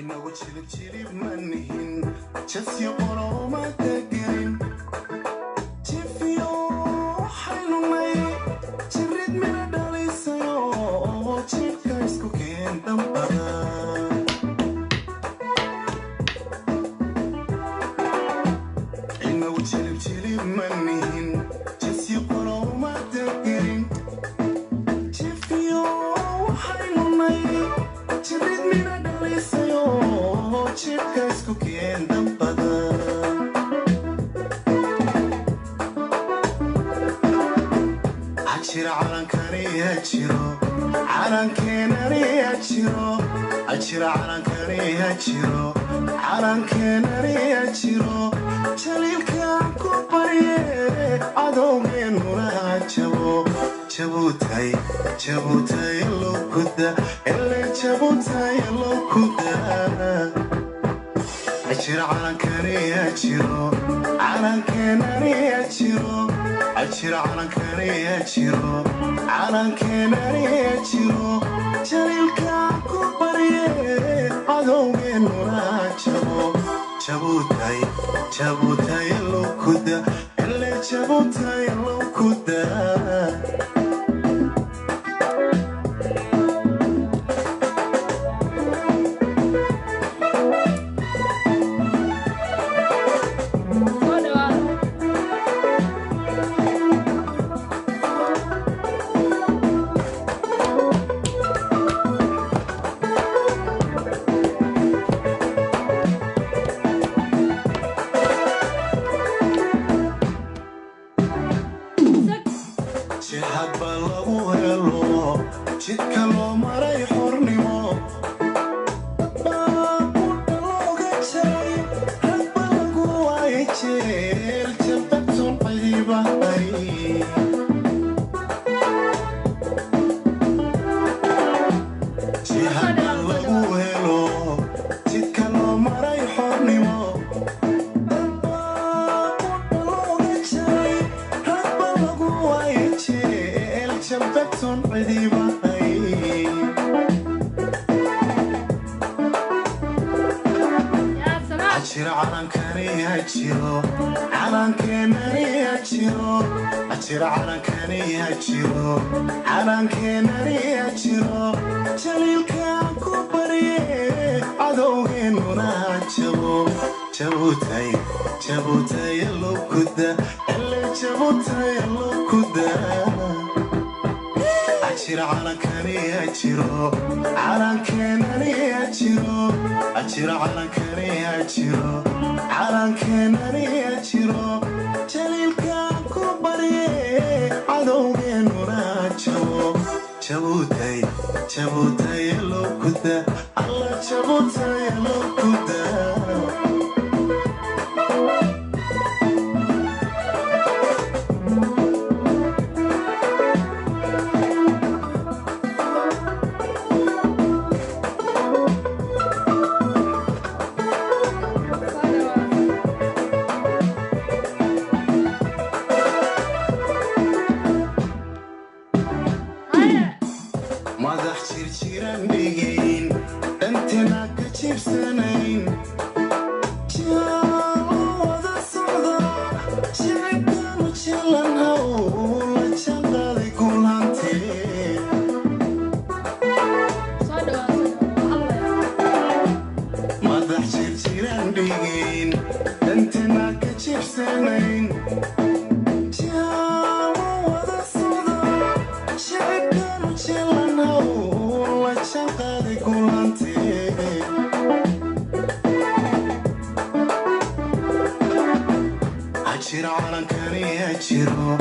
Inagu jilib jilib ma nihin, jasyo qoloma degelin, jifiyo waxaynunay jirid mina dhalisayo oo jidhka isku keen dambada. Inagu jilib jilib ma nihin, jasyo qoloma degelin, jifiyo waxaynunay jirid mina dhalisayo oo jidhka isku keen dambada. Hajiro calankani, hajiro calankeenani, hajiro, hajiro calankani, hajiro calankeenani, hajiro. Jaliilkaan ku barye, cadowgeennuna jabo jabutay, jabutay lokuda ele, jabutay lokuda. Hajiro calankani, hajiro calankeenani, hajiro, hajiro calankani, hajiro calankeenani, hajiro. Jaliilkaan ku barye, cadowgeennuna jabo jabutay, jabutay lokuda ele, jabutay lokuda. Soo dhawaada. Sag. Jihad ba lagu helo jidka loo maray xornimo, baabuurka looga jaray, ragba lagu waayay jeel jabagton cidibahay. Jihad ba lagu helo jidka loo maray xornimo, baabuurka looga jaray, ragba lagu waayay jeel jabagton cidibahay. Yaa salaam. Hajiro calankani, hajiro calankeenani, hajiro, hajiro calankani, hajiro calankeenani, hajiro. Jaliilkaan ku barye, cadowgeennuna jabo jabutay, jabutay lokuda ele, jabutay lokuda. Hajiro calankani, hajiro calankeenani, hajiro, hajiro calankani, hajiro calankeenani, hajiro. Jaliilkaan ku barye, cadowgeennuna jabo jabutay, jabutay lokuda, alla jabutay lokuda. Soo dhawaada. Haye. Madax jirjiran dhigayn, dhantena ka jibsanayn, jaalo wada socda, shicibkanu jilan haw la janqaaday kulantee. Soo dhawaada, soo dhawaada. Waa hadlaya. Madax jirjiran dhigayn, dhantena ka jibsanayn, jaalo wada socda, shicibkanu jilan haw la janqaaday kulantee. Hajiro calankani, hajiro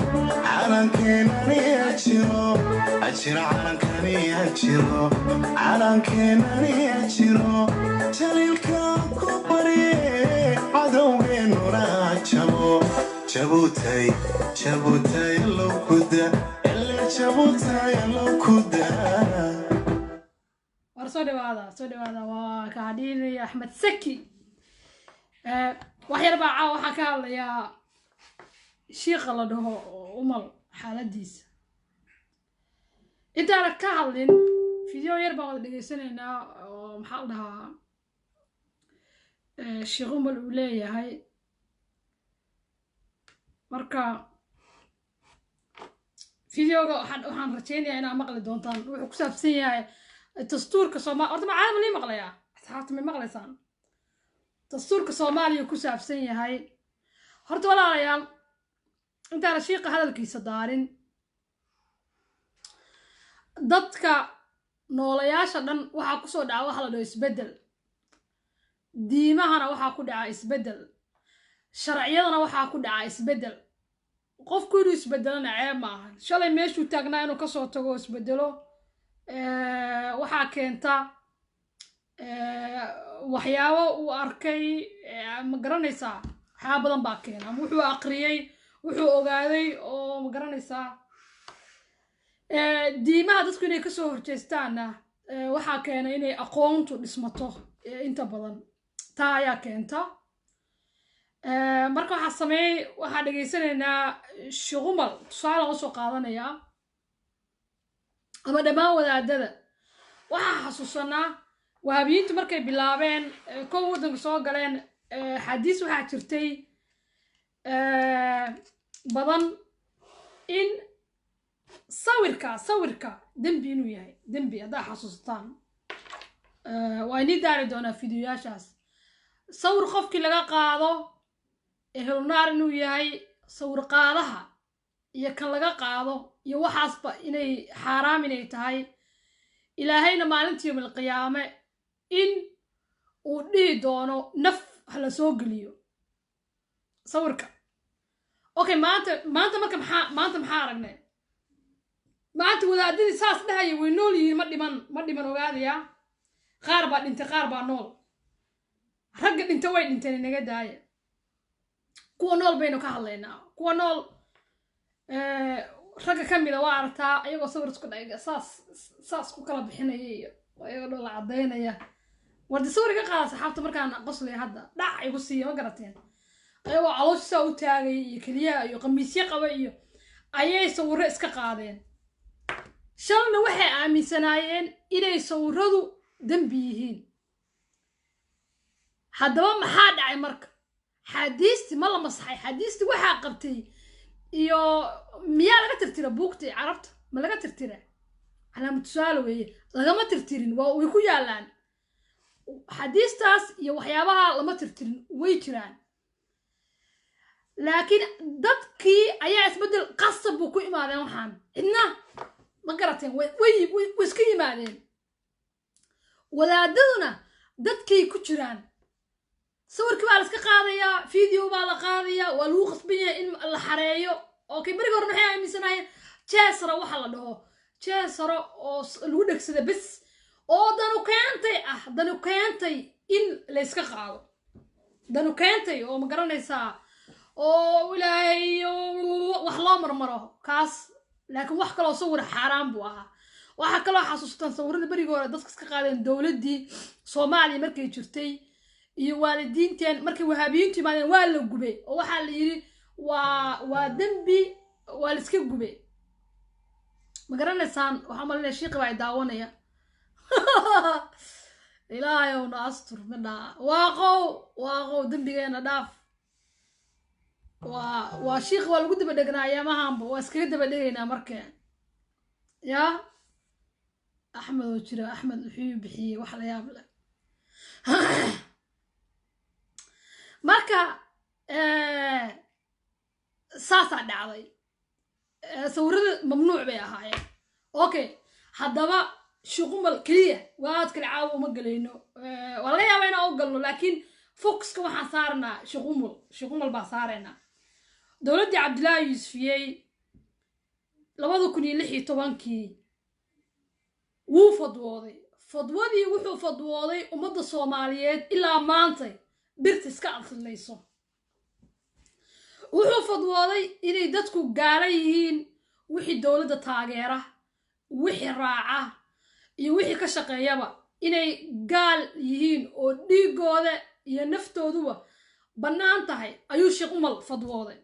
calankeenani, hajiro, hajiro calankani, hajiro calankeenani, hajiro. Jaliilkaan ku barye, cadowgeennuna jabo jabutay, jabutay lokuda ele, jabutay lokuda. War soo dhawaada, soo dhawaada. Waa kaadhiinaya Axmed Saki. Wax yar baa caawa waxaan ka hadlayaa shiiqa la dhaho Umal xaaladiisa. Intaana ka hadlin, video yar baan wada dhegeysanaynaa oo maxaa la dhahaa. Sheekh Umal uu leeyahay. Marka videoga waxaan rajeynayaa inaad maqli doontaan. Wuxuu ku saabsan yahay dastuurka Soomaaliya. Horta macaa ma lii maqlayaa? Asxaabta, may maqlaysaan? Dastuurka Soomaaliya ku saabsan yahay. Horta walaalayaal, intaana shiiqa hadalkiisa daarin, dadka noolayaasha dhan waxaa kusoo dhaca waxa la dhaho isbeddel. Diimahana waxaa ku dhaca isbeddel, sharciyadana waxaa ku dhaca isbeddel. Qofku inuu isbedelona ceeb ma ahan. Shalay meeshuu taagnaa inuu kasoo tago, isbedelo, waxaa keenta waxyaabo uu arkay. Ma garanaysaa? Waxyaaba badan baa keena, ama wuxuu aqriyey, wuxuu ogaaday oo, ma garanaysaa? Diimaha dadku inay kasoo horjeestaanna waxaa keena inay aqoontu dhismato. Inta badan taa ayaa keenta. Marka waxaa sameeyey, waxaa dhegaysanaynaa Sheekh Umal. Tusaalaan usoo qaadanayaa ama dhammaan wadaadada. Waxaa xasuusanaa Wahaabiyiintu markay bilaabeen kow waddanka soo galeen, xadiis waxaa jirtay badan in sawirka dembi inuu yahay dembi. Haddaa xasuusataan, waa inii daari doonaa fideoyaashaas. Sawir qofkii laga qaado ehlunaar inuu yahay, sawir qaadaha iyo kan laga qaado iyo waxaasba inay xaaraam inay tahay, Ilaahayna maalinta yowmalqiyaame in uu dhihi doono naf hala soo geliyo sawirka. Okay, maanta marka maxaa aragnay? Maanta wadaadadii saas dhahaya way nool yihiin, ma dhiman, ma dhiman. Ogaadaya, qaar baa dhintay, qaar baa nool. Ragga dhinta way dhinteen, inaga daaya. Kuwa nool baynu ka hadlaynaa. Kuwa nool ragga ka mida waa aragtaa ayagoo sawir isku dhaiga saas saas ku kala bixinaya iyo ayagoo dhoola caddaynaya. Wardi sawir iga qaada, saxaabta. Markaan qoslaya hadda dhac igu siiya, ma garateen? Ayagoo caloosha saa u taagaya iyo keliyaha iyo qamiisyo qaba iyo ayay sawirro iska qaadeen. Shalna waxay aaminsanaayeen inay sawiradu dembi yihiin. Haddaba maxaa dhacay marka? Xaadiisti ma la masaxay? Xaadiisti waxaa qabtay iyo miyaa laga tirtira buugtii Carabta? Ma laga tirtira? Calaamad tusaale weeye. Lagama tirtirin, waa way ku yaallaan xadiistaas iyo waxyaabaha, lama tirtirin, way jiraan. Laakiin dadkii ayaa isbeddel qasab buu ku imaadeen. Waxaan cidna, ma garateen? Way iska yimaadeen. Wadaadaduna dadkay ku jiraan. Sawirkii baa la iska qaadayaa, video baa la qaadayaa, waa lagu qasban yahay in la xareeyo. Okay, berigi hore maxay aaminsanaayeen? Jeesaro waxa la dhaho, jeesaro oo lagu dhegsada bes oo danu keentay ah, danu keentay in la iska qaado, danu keentay oo, ma garanaysaa, oo Ilaahay wax loo marmaro kaas. Laakiin wax kaloo sawir xaaraan buu ahaa. Waxaa kaloo xasuustaan sawirada berigi hore dadka iska qaadeen dowladdii Soomaaliya markay jirtay iyo waalidiinteen. Markay Wahaabiyiintu yimaadeen waa la gubay oo waxaa la yidhi waa dembi, waa la iska gubay. Ma garanaysaan? Waxaa malinaya shiiqi baa i daawanaya. Ilaahayow na astur midhaa. Waaqow, waaqow, dembigeena dhaaf. Waa shiiqi waa lagu daba dhegnaa ayaamahanba, waa iskaga daba dhegaynaa markee. Yaa Axmed oo jira, Axmed wuxuu bixiyey wax la yaab leh. Marka saasaa dhacday, sawirada mamnuuc bay ahaayeen. Okay, haddaba Sheekh Umal keliya waad kale caawa uma gelayno. Waa laga yaabaa inaan u galno, laakiin focuska waxaan saarnaa Sheekh Umal. Sheekh Umal baa saaraynaa. Dowladdii Cabdillaahi Yuusufiyey 2016-kii wuu fadwooday. Fadwadii wuxuu fadwooday ummadda Soomaaliyeed ilaa maantay birta iska adlayso. Wuxuu fadwooday inay dadku gaala yihiin, wixii dowladda taageera, wixii raaca iyo wixii ka shaqeeyaba inay gaal yihiin oo dhiigooda iyo naftooduba bannaan tahay ayuu Sheekh Umal fadwooday.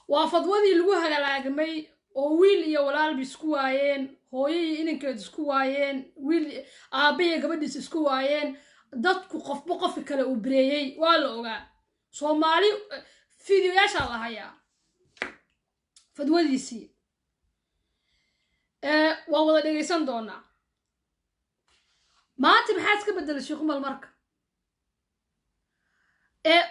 Waa fadwadii lagu halaagmay oo wiil iyo walaalba isku waayeen, hooyo iyo inankeed isku waayeen, wiil aabba iyo gabadhiis isku waayeen. Dadku qofba qofka kale uu bireeyey waa la ogaa. Soomaali fideoyaashaa la hayaa fadwadiisii. Waan wada dhegaysan doonaa. Maanta maxaa iska beddelay Sheekhumal? Marka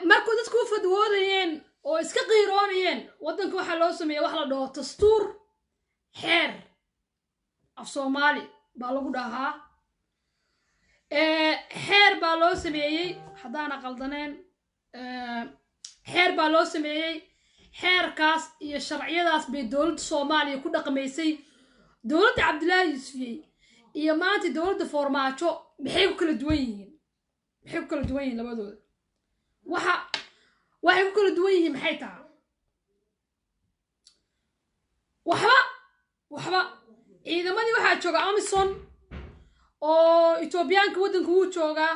markuu dadku u fadwoodayeen oo iska qiiroonayeen, waddanka waxaa loo sameeya wax la dhaho dastuur, xeer af Soomaali baa lagu dhahaa, xeer baa loo sameeyey. Haddaana qaldaneen, xeer baa loo sameeyey. Xeerkaas iyo sharciyadaas bay dowladda Soomaaliya ku dhaqmaysay. Dowladda Cabdillaahi Yuusufiyey iyo maanta dowladda Foormaajo maxay ku kala duwan yihiin? Maxay ku kala duwan yihiin labadooda? Waxay ku kala duwan yihiin maxay tahay? Waxba, waxba. Ciidamadii waxaa jooga AMISOM oo Etoobiyaanka, waddanka wuu joogaa.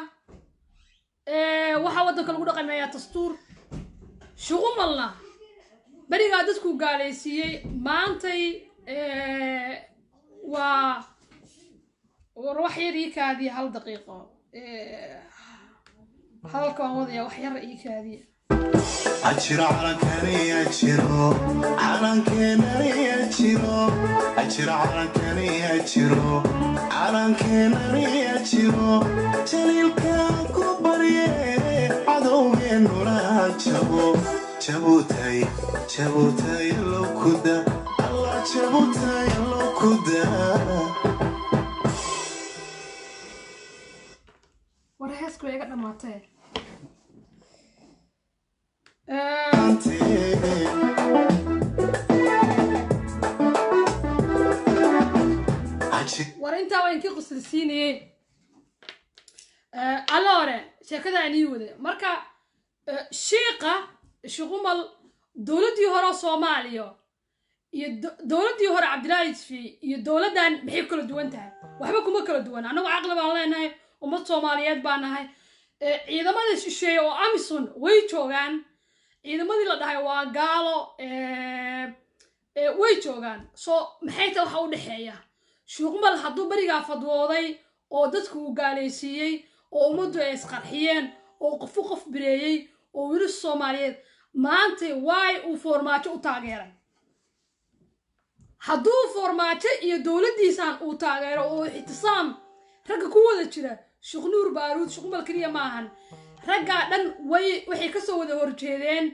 Waxaa waddanka lagu dhaqamayaa dastuur. Shuqumalna berigaa dadkuu gaalaysiiyey. Maantay waa war wax yar ii kaadiya, hal daqiiqo. Hadalka waan wadaya, wax yar ii kaadiya. Ajiro calankani, ajiro calankeenani, ajiro, ajiro calankani, ajiro calankeenani, ajiro jaliilkaan ku barye, cadowgeennuna jabo. Jabutay, jabutay allow kuda, Allah, jabutay allow kuda. War heesku way iga dhamaatee. War intaa waa inkii quslisiinayey. Allore sheekada aan ii waday marka, shiiqa Shuqumal, dowladdii hore Soomaaliya iyo dowladdii hore Cabdillaahi Yusfi iyo dowladdan maxay ku kala duwan tahay? Waxba kuma kala duwan. Annagu caqli baan leenahay, ummad Soomaaliyeed baan nahay. Ciidamada shisheeye oo AMISOM way joogaan. Ciidamadii la dhahay waa gaalo way joogaan. So maxay tahay waxa u dhexeeya? Shuuqmal hadduu berigaa fadwooday oo dadku uu gaalaysiiyey oo ummaddu ay isqarxiyeen oo qofu qof bireeyey oo weli Soomaaliyeed, maanta waay uu Foormaajo u taageeray? Hadduu Foormaajo iyo dowladdiisan uu taageero oo Ixtisaam ragga ku wada jira, Shuqnuur Baaruud, Shuqmal keliya maahan, raggaa dhan way waxay kasoo wada horjeedeen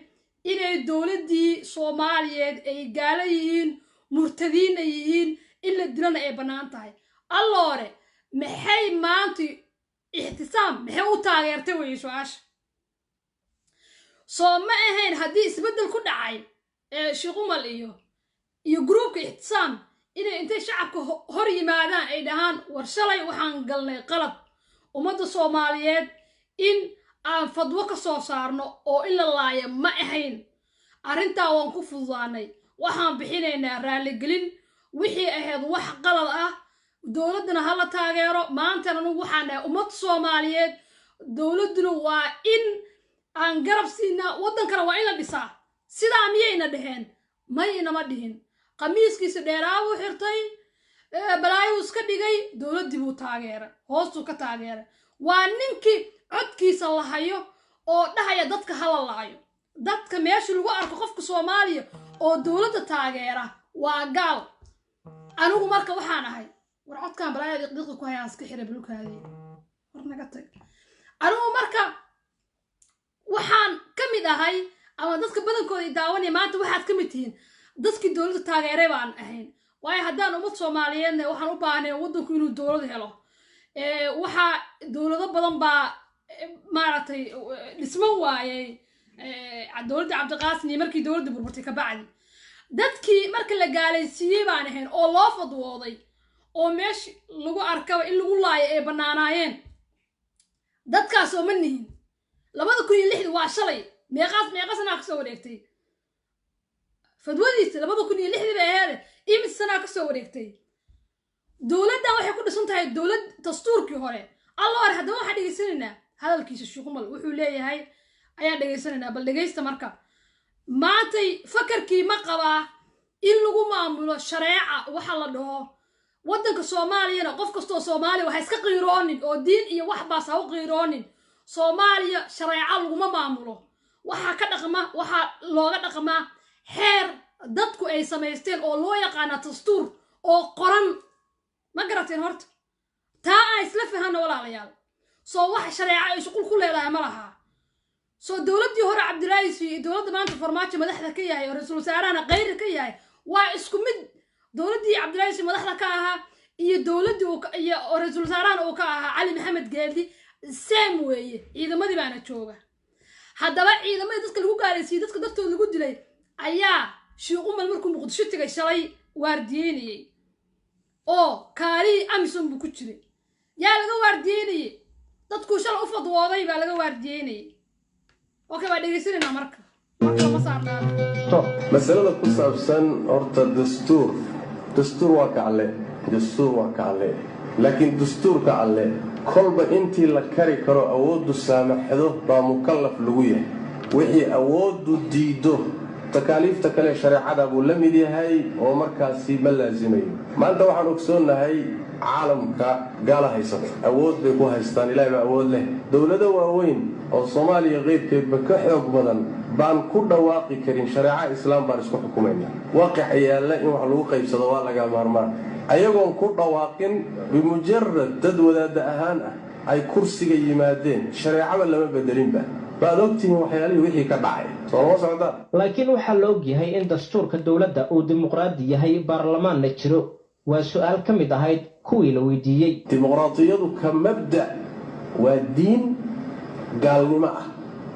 inay dowladdii Soomaaliyeed ay gaalo yihiin, murtadiin ay yihiin, in la dilana ay bannaan tahay. Alloore maxay maanta Ixtisaam maxay u taageertay weye su-aasha. Soo ma ahayn haddii isbeddel ku dhacay Shiqumal iyo gruubka Ixtisaam inay intay shacabka hor yimaadaan ay dhahaan, war shalay waxaan galnay qalad, ummadda Soomaaliyeed in aan fadwo ka soo saarno oo in la laayo ma ahayn, arrintaa waan ku fududaanay, waxaan bixinaynaa raaligelin, wixii ahayd wax qalad ah, dowladdana ha la taageero. Maantana anugu waxaan dhahay ummad Soomaaliyeed, dowladduna waa in aan garab siinaa, waddankana waa in la dhisaa. Sidaa miyayna dheheen? May, inama dhihin. Qamiiskiisa dheeraabuu xirtay, balaayuu iska dhigay, dowladdii buu taageeray, hoostuu ka taageeray. Waa ninkii codkiisa la hayo oo dhahaya dadka hala laayo, dadka meesha lagu arko qofka Soomaaliya oo dowladda taageera waa gaal. Anigu marka waxaan ahay, war codkan balaaya diqdiqda ku hayaan iska xira bulkaadii, war naga tag. Anigu marka waxaan ka mid ahay, ama dadka badankooda i daawanaya maanta waxaad ka mid tihiin dadkii dowladda taageeray baan ahayn. Waayo haddaan ummad Soomaaliyeedna waxaan u baahnay waddanku inuu dowlad helo. Waxaa dowlado badan baa maaragtay dhismo waayey dowladda Cabdiqaasin iyo markii dowladda burburtay kabacdi. Dadkii marka la gaalaysiiyey baan ahayn oo loo fadwooday oo meesha lagu arkaba in lagu laayo ay bannaanaayeen, dadkaas oo ma nihin. 2006-da waa shalay, meeqaas meeqa sanaa kasoo wareegtay fadwadiisa? 2006-dii bay aheede, imis sanaa kasoo wareegtay? Dowladdan waxay ku dhisan tahay dowlad dastuurkii hore. Alla hore haddaba waxaan dhegaysanaynaa hadalkiisa. Shuqumal wuxuu leeyahay ayaan dhegaysanaynaa. Bal dhegaysta. Marka maantay fakarkii ma qabaa in lagu maamulo shareeca waxa la dhaho? Waddanka Soomaaliyana qof kastoo Soomaaliya waxa iska qiiroonin oo diin iyo waxbaas ha u qiiroonin. Soomaaliya shareeco laguma maamulo, waxaa ka dhaqma, waxaa looga dhaqmaa xeer dadku ay samaysteen oo loo yaqaana dastuur oo qoran. Ma garateen? Horta taa aan isla fahanno, walaalayaal. Soo wax shareeco ay shuqul ku leedahay ma laha. Soo dowladdii hore Cabdilaahi iyo dowladda maanta Farmaajo madaxda ka yahay oo ra-iisul wasaarahana Kheyre ka yahay waa isku mid. Dowladdii Cabdilaahi madaxda ka ahaa iyo dowladdii iyo oo ra-iisul wasaarahana uu ka ahaa Cali Maxamed Geeldi same weeye. Ciidamadii baana jooga. Haddaba ciidamadii dadka lagu gaalaysiiyey, dadka dartood lagu dilay, ayaa Sheekh Umal markuu Muqdisho tegay shalay waardiyeynayey oo kaalihii AMISOM buu ku jiray. Yaa laga waardiyeynayey? Dadkuu shalay u fadwooday baa laga waardiyeynayey. Okay, waa dhegeysanaynaa. Marka marka lama saarnaada. Masalada ku saabsan horta dastuur, dastuur waa ka Alle, dastuur waa ka Alle, laakiin dastuurka Alle kolba intii la kari karo, awooddu saamaxdo, baa mukallaf lagu yahay. Wixii awooddu diiddo, takaaliifta kale shareecada buu la mid yahay oo markaasi ma laasimayo. Maanta waxaan ogsoonnahay caalamka gaala haysata, awood bay ku haystaan, Ilahay baa awood leh. Dowlado waaweyn oo Soomaaliya qeybkeedba ka xoog badan baan ku dhawaaqi karin shareeco Islaam baan isku xukumayna. Waaqica yaalla in wax lagu qaybsado waa laga maarmaan. Ayagoon ku dhawaaqin, bimujarad dad wadaadda ahaan ah ay kursiga yimaadeen, shareecaba lama bedelinba. Baad ogtihiin waxyaalihii wixii ka dhacay, soo lama socdaan? Laakiin waxaa la og yahay in dastuurka dowladda uu dimuqraadi yahay, baarlamaanna jiro. Waa su'aal ka mid ahayd kuwii la weydiiyey. Dimuqraadiyadu ka mabda' waa diin gaalnimo ah,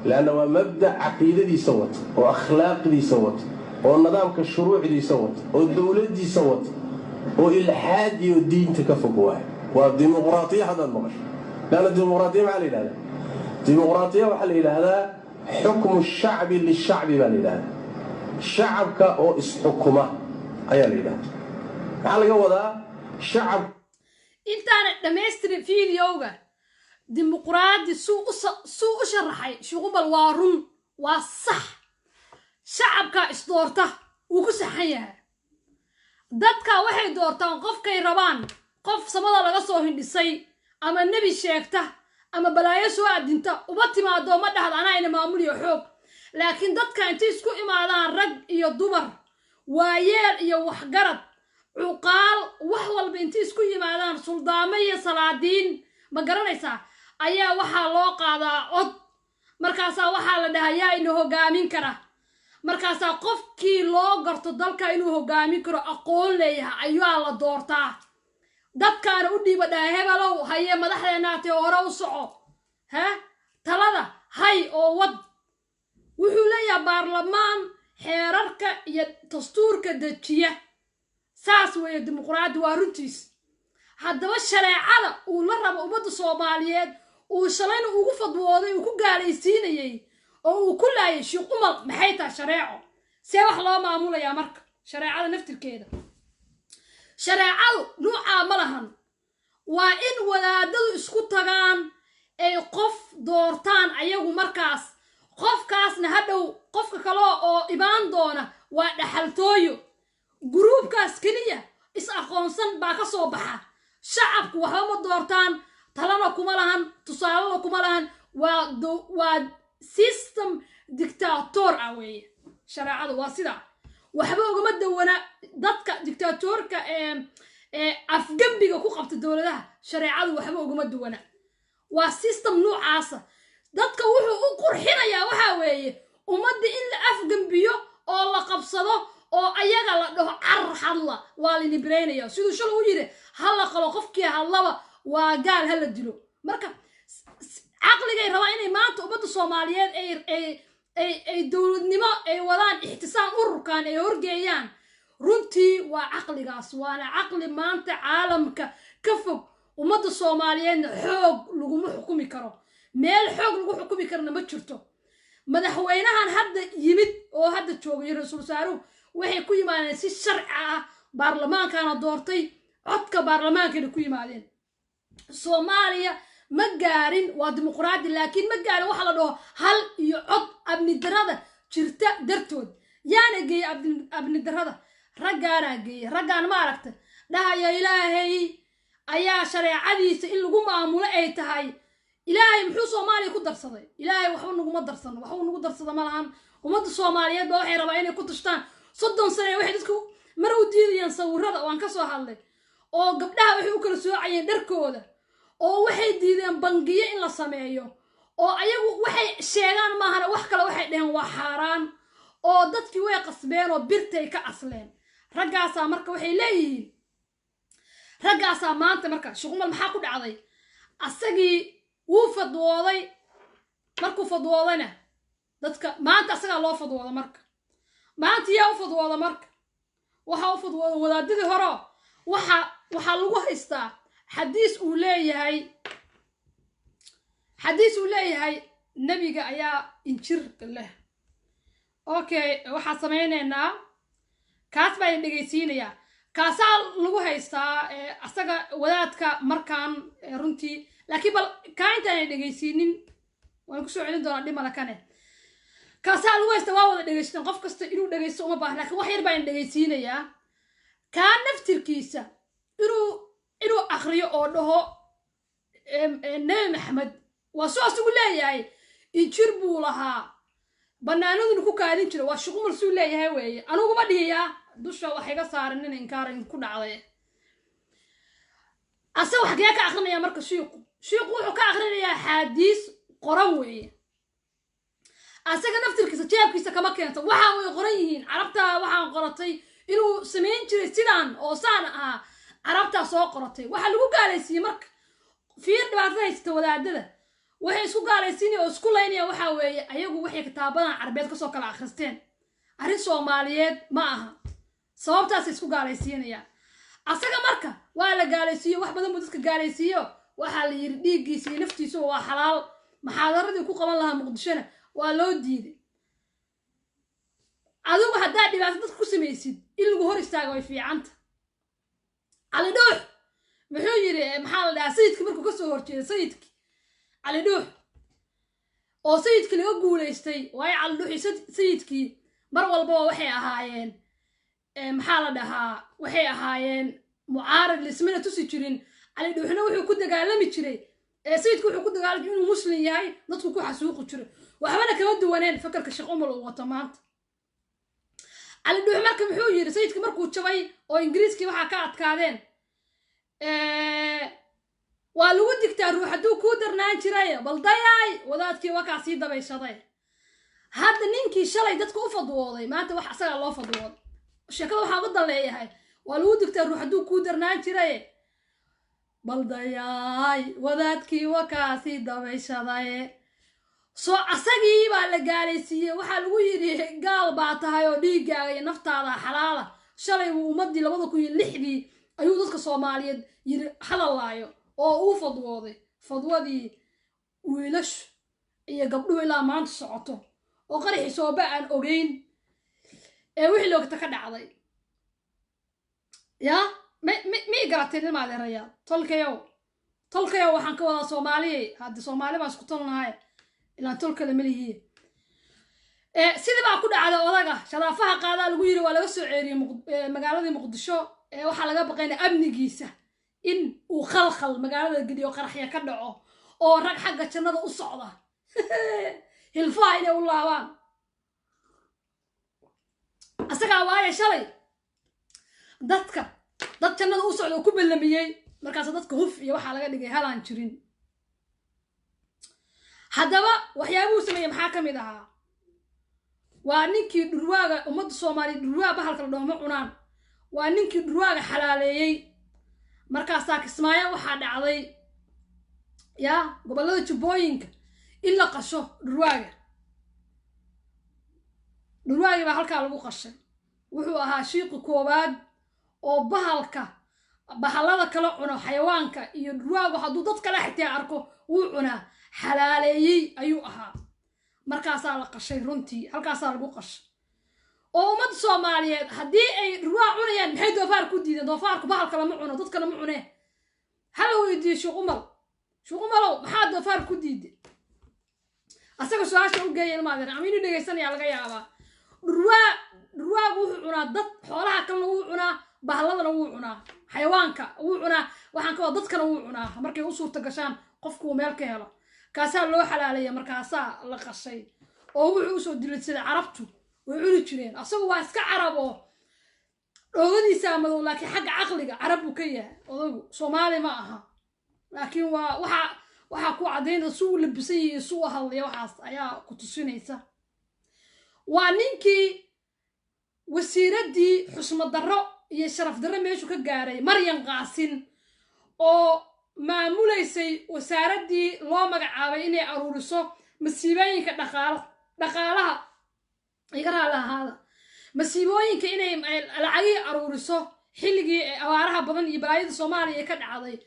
leanna waa mabda' caqiidadiisa wata oo akhlaaqdiisa wata oo nidaamka shuruucdiisa wata oo dowladdiisa wata oo ilxaad iyo diinta ka fog waay. Waa dimuqraadiya haddaad maqasho. Leanna dimuqraadiya maxaa la yidhahdaa? Dimuqraadiya waxaa la yidhaahdaa xukmu shacbi lishacbi baa la yidhahdaa. Shacabka oo isxukuma ayaa la yidhahdaa. Maxaa laga wadaa shacab? Intaana dhammaystirin videoga, dimuqraadi suu u sharaxay Shuqubal waa run, waa sax. Shacabka isdoorta wuu ku saxan yahay. Dadka waxay doortaan qofkay rabaan. Qof samada laga soo hindhisay ama nebi sheegta ama balaayo soo adinta uma timaado, ma dhahda anaa ina maamuliyo xoog. Laakiin dadka intay isku imaadaan, rag iyo dumar, waayeel iyo waxgarad, cuqaal, wax walba intay isku yimaadaan, suldaamo iyo salaadiin, ma garanaysaa, ayaa waxaa loo qaadaa cod. Markaasaa waxaa la dhahaa, yaa ina hogaamin kara? Markaasaa qofkii loo garto dalka inuu hogaamin karo, aqoon leeyahay, ayaa la doortaa. Dadkaana u dhiiba, dhaha, hebelow, haye, madaxdeenaatee, hore u soco, he, talada hay oo wad. Wuxuu leeyahay baarlamaan xeerarka iyo dastuurka dejiya. Saas weeye dimuqraadi, waa runtiis. Haddaba shareecada uu la rabo ummadda Soomaaliyeed, uu shalayna ugu fadwooday, uu ku gaalaysiinayey oo uu ku laayay Sheekh Umal, maxay tahay shareeco? See wax loo maamulayaa marka shareecada naftirkeeda? Shareecadu nuucaa ma lahan. Waa in wadaadadu isku tagaan, ay qof doortaan ayagu. Markaas qofkaasna hadhow qofka kale oo imaan doona waa dhaxaltooyo. Gruubkaas keliya is aqoonsan baa ka soo baxa. Shacabku waxba ma doortaan, talana kuma lahan, tusaalena kuma lahan. Waa system dictator ah weeye shareecadu, waa sidaa. Waxba ugama dawana dadka dictatorka ee afgembiga ku qabta dowladaha. Shareecadu waxba ugama duwana, waa system noocaasa. Dadka wuxuu u qurxinayaa waxaa weeye ummadda in la afgembiyo oo la qabsado oo ayaga la dhaho car hadla, waa la nibraynaya. Siduu shal u yidhi, ha la qalo qofkii hadlaba, waa gaal, ha la dilo. Marka caqligay rabaa inay maanta ummadda Soomaaliyeed ay dowladnimo ay wadaan, ixtisaam ururkan ay horgeeyaan. Runtii waa caqligaas, waana caqli maanta caalamka ka fog. Ummadda Soomaaliyeedna xoog laguma xukumi karo, meel xoog lagu xukumi karana ma jirto. Madaxweynahan hadda yimid oo hadda joogay, ra-iisul wasaaruhu, waxay ku yimaadeen si sharci ah. Baarlamaankana doortay, codka baarlamaankana ku yimaadeen. Soomaaliya ma gaarin, waa dimuqraadi, laakiin ma gaarin waxa la dhaho hal iyo cod. Amni darada jirta dartood yaana geeyey amni darada? Raggaanaa geeyey. Raggaan ma aragta Dhahaya Ilaahay ayaa shareecadiisa in lagu maamulo ay tahay. Ilaahay muxuu Soomaaliya ku darsaday? Ilaahay waxba naguma darsano, waxba nagu darsada ma lahan. Ummadda Soomaaliyeed baa waxay rabaa inay ku tashtaan 30 sane. Waxay dadku mar u diidayaan sawirada, waan ka soo hadlay, oo gabdhaha waxay u kala soocayeen dharkooda, oo waxay diideen bangiyo in la sameeyo, oo ayagu waxay sheegaan maahana wax kale waxay dheheen waa xaaraan, oo dadkii way qasbeen oo birtay ka asleen. Raggaasaa marka waxay leeyihiin, raggaasaa maanta marka Shuqumal maxaa ku dhacday? Asagii wuu fadwooday. Markuu fadwoodayna dadka maanta asagaa loo fadwooda. Marka maanta yaa u fadwooda? Marka waxaa u fadwooda wadaadadii horo. Waxaa lagu haystaa xadiis uu leeyahay nebiga ayaa injir leh. Okay, waxaan samaynaynaa, kaas baa idin dhegaysiinayaa. Kaasaa lagu haystaa asaga wadaadka markaan runtii, laakiin bal kaa intaanay dhegaysiinin waan kusoo celin doonaa dhimala kane. Kaasaa lagu haystaa, waa wada dhegaysateen, qof kasta inuu dhegaysto uma baahna, lakiin wax yar baa idin dhegaysiinayaa. Kaa naftirkiisa inuu akriyo oo dhaho Nebi Maxamed waa soo asigu leeyahay injir buu lahaa, banaanaduna ku kaadin jira. Waa Shuqumar suu leeyahay weeye, aniguma dhihiyaa dusha wax iga saaran nin inkaar ku dhacday. Asaga xagee ka akrinaya marka shiiqu? Shiiqu wuxuu ka akrinayaa xaadiis qoran weeye. Asaga naftirkiisa jeebkiisa kama keento, waxaan way qoran yihiin. Carabtaa waxaan qoratay inuu samayn jiray sidaan oo saan ahaa, carabtaa soo qoratay. Waxaa lagu gaalaysiiyey marka, fiir dhibaatada haysata wadaadada, waxay isku gaalaysiinaya oo isku laynaya waxaa weeye ayagu waxay kitaabadan carbeed kasoo kala akhristeen. Arrin Soomaaliyeed ma aha, sababtaasay isku gaalaysiinayaan. Asaga marka waa la gaalaysiiyo, wax badan buu dadka gaalaysiiyo. Waxaa la yidhi dhiiggiisa iyo naftiisuba waa xalaal. Maxaadaradii ku qaban lahaa Muqdishona waa loo diiday. Adigu haddaad dhibaato dadka ku samaysid, in lagu hor istaago way fiicanta. Cali Dhuux muxuu yidhi? Maxaa la dhahaa, sayidki markuu kasoo horjeeday, sayidki Cali Dhuux oo sayidkii laga guulaystay, waayo Cali Dhuux iyo sayidkii mar walbaba waxay ahaayeen, maxaa la dhahaa, waxay ahaayeen mucaarad, lismana tusi jirin. Cali Dhuuxna wuxuu ku dagaalami jiray, sayidku wuxuu ku dagaalami jiray inuu Muslim yahay, dadku ku xasuuqi jiray. Waxbana kama duwaneen fakarka Sheekh Umal uu wato maanta. Cali Dhuux marka muxuu yidhi sayidki markuu jabay oo Ingiriiskii waxaa ka adkaadeen? Waa lagu digtaa ruux hadduu kuu darnaan jiray, bal dayaay wadaadkii wakaa sii dabayshaday. Hadda ninkii shalay dadka u fadwooday maanta wax asagaa loo fadwooday. Sheekada waxaan uga dan leeyahay, waa lagu digtaa ruux hadduu kuu darnaan jiray, bal dayaay wadaadkii wakaa sii dabayshaday. Soo asagii baa la gaalaysiiyey. Waxaa lagu yidhi gaal baa tahay oo dhiiggaaga iyo naftaada xalaala. Shalay buu ummaddii 2006-dii ayuu dadka Soomaaliyeed yidhi hadallaayo oo uu fadwooday fadwadii wiilashu iyo gabdhuhu ilaa maanta socoto, oo qaraxii sooba aan ogeyn ee wixii loogta ka dhacday. Yaa ma i garateen, ilma adeerayaal? Tolkayow, tolkayow, waxaan ka wadaa Soomaaliyey. Haddi Soomaali baan isku tolnahay, ilaan tolkale ma lihiye. Sidii baa ku dhacday odaga shadaafaha qaadaa lagu yiri, waa laga soo ceeriyey magaaladii Muqdisho. Waxaa laga baqaynaya amnigiisa in uu khalkhal magaalada geliyo, qaraxya ka dhaco, oo rag xagga jannada u socda hilfaha inay u laabaan asagaa. Waayo shalay dadka dad jannada u socda oo ku ballamiyey, markaas dadka huf iyo waxaa laga dhigay halaan jirin. Haddaba waxyaabuhu sameeyey maxaa ka mid ahaa? Waa ninkii dhurwaaga, ummadda Soomaaliya dhurwaa bahalka la dhaho ma cunaan, waa ninkii dhurwaaga xalaaleeyey. Markaasaa Kismaayo waxaa dhacday, yaa gobollada Jubbooyinka, in la qasho dhurwaaga. Dhurwaagii baa halkaa lagu qashay. Wuxuu ahaa shiiqi koowaad oo bahalka bahallada kala cuno, xayawaanka iyo dhurwaagu hadduu dad kale xitaa arko wuu cunaa, xalaaleeyey ayuu ahaa. Markaasaa la qashay runtii, halkaasaa lagu qashay. Oo ummadda Soomaaliyeed haddii ay dhurwaa cunayaan, maxay doofaar ku diideen? Doofaarku bahalka lama cuno, dadka lama cunee. Hala weydiiye Sheekh Umal. Sheekh Umalow, maxaa doofaar ku diiday? Asaga su-aasha u geeya, ilmaadeer, ama inuu dhegaysanaya laga yaabaa. Dhurwaa, dhurwaagu wuxuu cunaa dad, xoolaha kalena wuu cunaa. Bahladana wuu cunaa, xayawaanka wuu cunaa, waxaan ka wada dadkana wuu cunaa. Markay u suurta gashaan qofku uu meel ka helo, kaasaa loo xalaalaya. Markaasaa la qashay oo wuxuu usoo dilay sida Carabtu way cuni jireen. Asagu waa iska Carab oo dhoogadiisaa madow, laakiin xagga caqliga Carab buu ka yahay odagu, Soomaali ma aha. Laakiin waa waxaa ku caddaynaya si uu labisan yahay, si uu hadlaya, waxaas ayaa ku tusinaysa. Waa ninkii wasiiraddii xusmad darro iyo sharaf darro meeshu ka gaaray, Maryan Qaasin, oo maamulaysay wasaaraddii loo magacaabay inay aruuriso masiibooyinka dhaqaalaha, iga raali ahaada, masiibooyinka, inay lacagihii aruuriso xilligii abaaraha badan iyo balaayada Soomaaliya ka dhacday.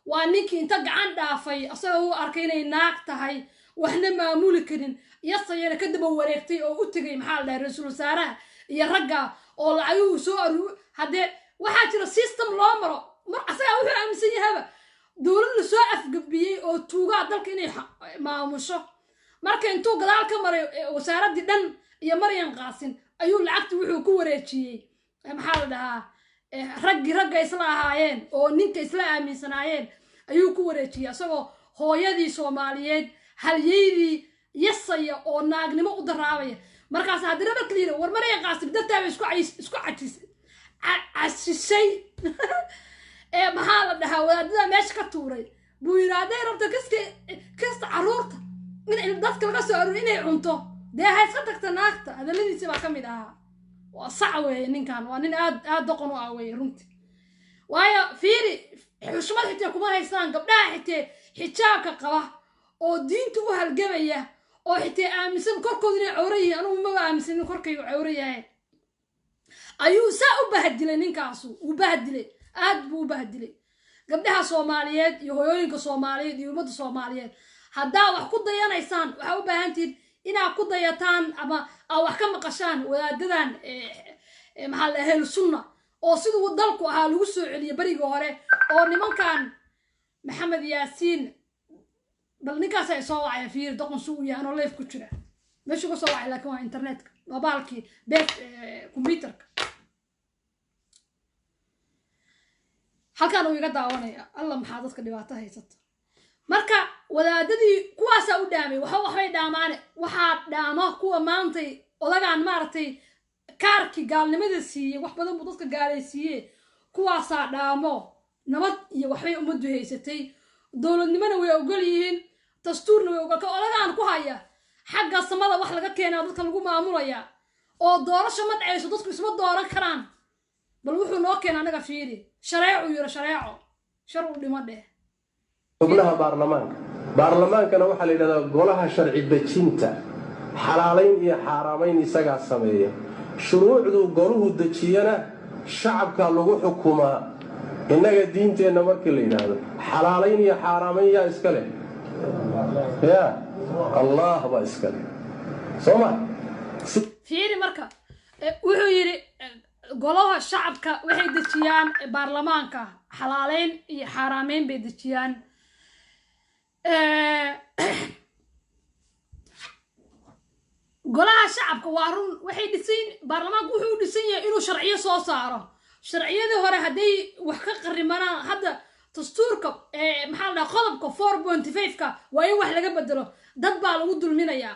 Waa ninkii inta gacan dhaafay, asagoo u arkay inay naag tahay, waxna maamuli karin, yasayana ka daba wareegtay oo u tegay, maxaa la dhahay, ra-iisul wasaaraha iyo ragga oo lacaguhu soo aruur. Haddee waxaa jira system loo maro. Mar asagaa wuxuu aaminsan yahaba dowlad la soo afgabiyey oo tuugaa dalka inay maamusho. Marka intuu gadaal ka maray wasaaraddii dhan iyo Maryan Qaasin ayuu lacagtii wuxuu ku wareejiyey, maxaa la dhahaa, raggii ragga isla ahaayeen oo ninka isla aaminsanaayeen ayuu ku wareejiyey, isagoo hooyadii Soomaaliyeed, halyeydii yasaya oo naagnimo u daraabaya. Markaas haddana marka la yidhi, "War Maryan Qaasim dartaaba isku cajis casishay," ee maxaa la dhahaa, wadaadada meesha ka tuuray buu yidhi, "Hadday rabto kiska kista carruurta in dadka laga soo aruuri inay cunto, dee ha iska tagta naagta." Hadalladiisi baa ka mid ahaa. Waa sac weeye ninkan, waa nin aad aad doqon u ah weeye runtii. Waayo fiiri, xushmad xitee kuma haystaan gabdhaha xitee xijaabka qaba oo diinta u halgamaya oo xitee aaminsan korkooda inay cawro yihiin. Anugu maba aaminsan in korkaygu cawro yahay. Ayuu saa u bahadilay ninkaasu, uu bahadilay, aad buu u bahadilay gabdhaha Soomaaliyeed iyo hooyooyinka Soomaaliyeed iyo ummadda Soomaaliyeed. Haddaa wax ku dayanaysaan, waxaa u baahan tihiin inaad ku dayataan ama aad wax ka maqashaan wadaadadan, maxaa la, Ehlu Sunna, oo siduu dalku ahaa lagu soo celiyey berigii hore, oo nimankan Maxamed Yaasiin. Bal ninkaas ay soo wacaya, fiir doqon su uu yahay, anoo live ku jira meeshuu ka soo wacay. Laakiin waa internetka, waa baalkii beef computerka, halkaan uu iga daawanaya. Alla, maxaa dadka dhibaato haysata? Marka wadaadadii kuwaasaa u dhaamay waxa waxbay dhaamaane. Waxaa dhaama kuwa maantay odagaan maaragtay kaarkii gaalnimada siiyey, wax badan buu dadka gaalaysiiye. Kuwaasaa dhaamo, nabad iyo waxbay ummaddu haysatay, dowladnimona way ogol yihiin, dastuurna way ogol. Ka odagaan ku haya xagga samada wax laga keenaa dadka lagu maamulayaa oo doorasho ma dhacayso, dadku isma dooran karaan. Bal wuxuu noo keena anaga fiiri, shareecu yiro, shareeco shar u dhimo dheh. Xubnaha baarlamaanka, baarlamaankana waxaa la yidhahdaa golaha sharci dejinta. Xalaalayn iyo xaaraamayn isagaa sameeya. Shuruucduu goluhu dejiyana shacabkaa lagu xukumaa. Innaga diinteenna markii la yidhaahdo xalaalayn iyo xaaraamayn, yaa iska leh? Ya Allah baa iska leh, soo ma? Fiiri marka, wuxuu yidhi golaha shacabka waxay dejiyaan baarlamaanka, xalaaleyn iyo xaaraameyn bay dejiyaan. Golaha shacabka waa run, waxay dhisan, baarlamaanku wuxuu u dhisan yahay inuu sharciyo soo saaro. Sharciyadii hore hadday wax ka qarimanaan, hadda dastuurka, maxaa la dhaha, qodobka 4.5-ka waa in wax laga bedelo, dad baa lagu dulminayaa.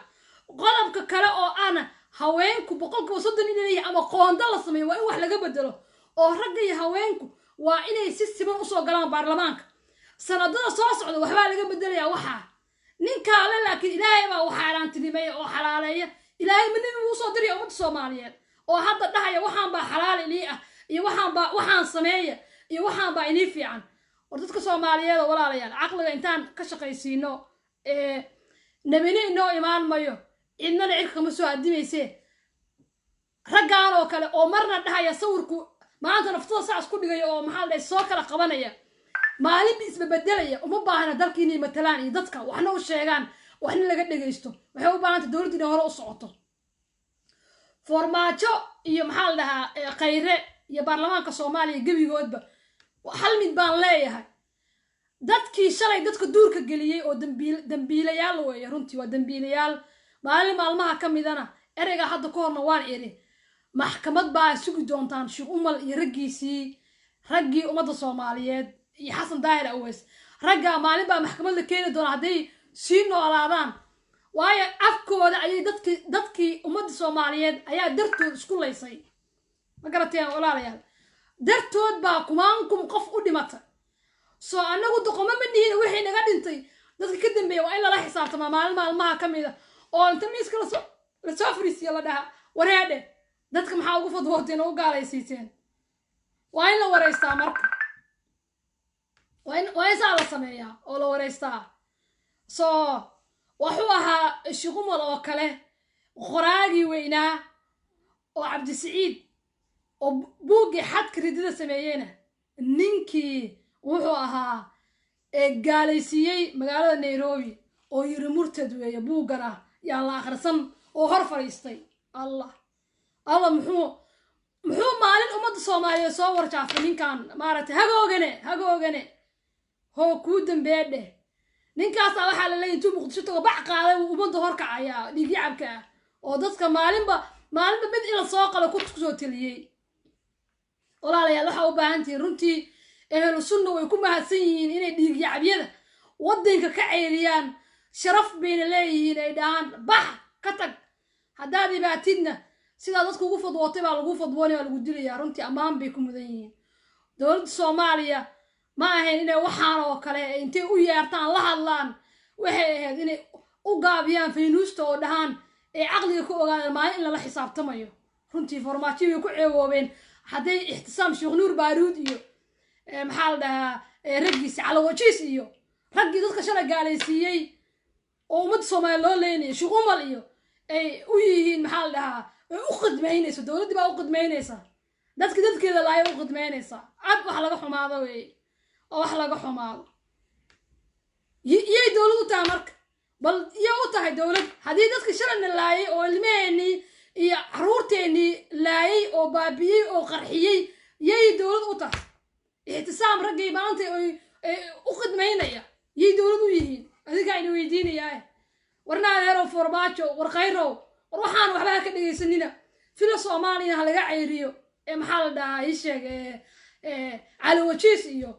Qodobka kale oo ana haweenku 30% inay leeyihin ama qoondo la sameeyo, waa in wax laga bedelo, oo ragga iyo haweenku waa inay si siman usoo galaan baarlamaanka. Sanadada soo socda waxbaa laga bedelayaa waxaa ninkaale. Laakiin Ilaahay baa wax xaaraantinimeeya oo xalaaleeya. Ilaahay ma nebi buu usoo diraya ummadda Soomaaliyeed oo hadda dhahaya waxaan baa xalaal inii ah iyo waxaan baa waxaan sameeya iyo waxaan baa inii fiican? War dadka Soomaaliyeed oo walaalayaal, caqliga intaan ka shaqaysiino, nebina inoo imaan mayo, cidnana cirka kama soo adimayse. Raggaan oo kale oo marna dhahaya sawirku maanta naftada saas ku dhigaya oo, maxaa la dhahay, soo kala qabanaya, maalinba isbabedelaya, uma baahna dalka inay matalaan iyo dadka waxna u sheegaan, waxna laga dhegaysto. Waxay u baahantay dowladdu inay hore u socoto. Farmaajo iyo, maxaa la dhahaa, Khayre iyo baarlamaanka Soomaaliya gebigoodba hal mid baan leeyahay: dadkii shalay dadka duurka geliyey oo dambiil, dambiilayaal weeye runtii, waa dambiilayaal. Maalin maalmaha ka midana ereyga hadda ka horna waan iri. Maxkamad baa sugi doontaan Sheekh Umal iyo raggiisii, raggii ummadda Soomaaliyeed iyo Xasan Daahir Aweys. Raggaa maalin baa maxkamad la keeni doona hadday sii noolaadaan, waayo afkooda ayay dadkii ummadda Soomaaliyeed ayaa dartood isku laysay. Ma garateen walaalayaal? Dartood baa kumaankum qof u dhimata. Soo annagu doqomo ma nihin. Wixii naga dhintay dadka ka dambeeya waa in lala xisaabtamaa maalin maalmaha ka mid a, oo inta miiska lasoo fariisiyo la dhaha: "Wareedhe, dadka maxaa ugu fadwooteen oo u gaalaysiiseen?" Waa in la wareystaa marka, waa in saa la sameeyaa oo la wareystaa. So wuxuu ahaa Shiqumal oo kale qoraagii weynaa oo Cabdisiciid oo buuggii xadka ridida sameeyeyna, ninkii wuxuu ahaa ee gaalaysiiyey magaalada Nairobi oo yiri murtad weeye, buuggana yaan la akhrisan, oo hor fadhiistay. Allah, Allah, muxuu maalin ummadda Soomaaliyeed soo warjaafay ninkan maaragtay. Hagoogane, hagoogane, hoo kuu dambeedheh. Ninkaasaa waxaa la leeyahy intuu Muqdisho tago bac qaaday wuu ummadda horkacayaa dhiigyacabka ah oo dadka maalinba mid in la soo qalo ku soo teliyey. Walaalayaal, waxaa u baahan tihiin runtii, Ehlu Sunna way ku mahadsan yihiin inay dhiigyacabyada waddanka ka ceyriyaan. Sharaf bayna leeyihiin ay dhahaan: "Bax, ka tag, haddaad ibaatidna sidaa dadka ugu fadwootay baa lagu fadwoonaya, waa lagu dilayaa." Runtii ammaan bay ku mudan yihiin. Dowladda Soomaaliya ma ahayn inay waxaan oo kale intay u yeertaan la hadlaan. Waxay ahayd inay u gaabiyaan faynuusta oo dhahaan ay caqliga ku ogaadaan maalin in lala xisaabtamayo. Runtii Farmaajo bay ku ceewoobeen hadday Ixtisaam Sheekh Nuur Baaruud iyo maxaa la dhahaa raggiisi Calawajiis iyo raggii dadka shalay gaalaysiiyey oo ummadda Soomaaliya loo leynaya, Sheekh Umal iyo ay u yihiin, maxaa la dhahaa, ay u khidmaynayso. Dowladdii baa u khidmaynaysa dadki dadkeeda laaya u khidmaynaysa. Cad wax laga xumaado weeye oo wax laga xumaado. Iyay dowlad u tahay marka? Bal iyay u tahay dowlad haddii dadki shalayna laayay oo ilmaheenii iyo caruurteennii laayay oo baabi'iyey oo qarxiyey yay dowlad u tahay? Ixtisaam raggii maanta ay u khidmaynaya yay dowlad u yihiin? Adigaa ina weydiinayaa. Warna adeerow Farmaajo, war Khayrow, war waxaan waxba ha ka dhegaysanina. Fila Soomaaliyana ha laga ceyriyo ee maxaa la dhahaa, ii sheeg, Calawajiis iyo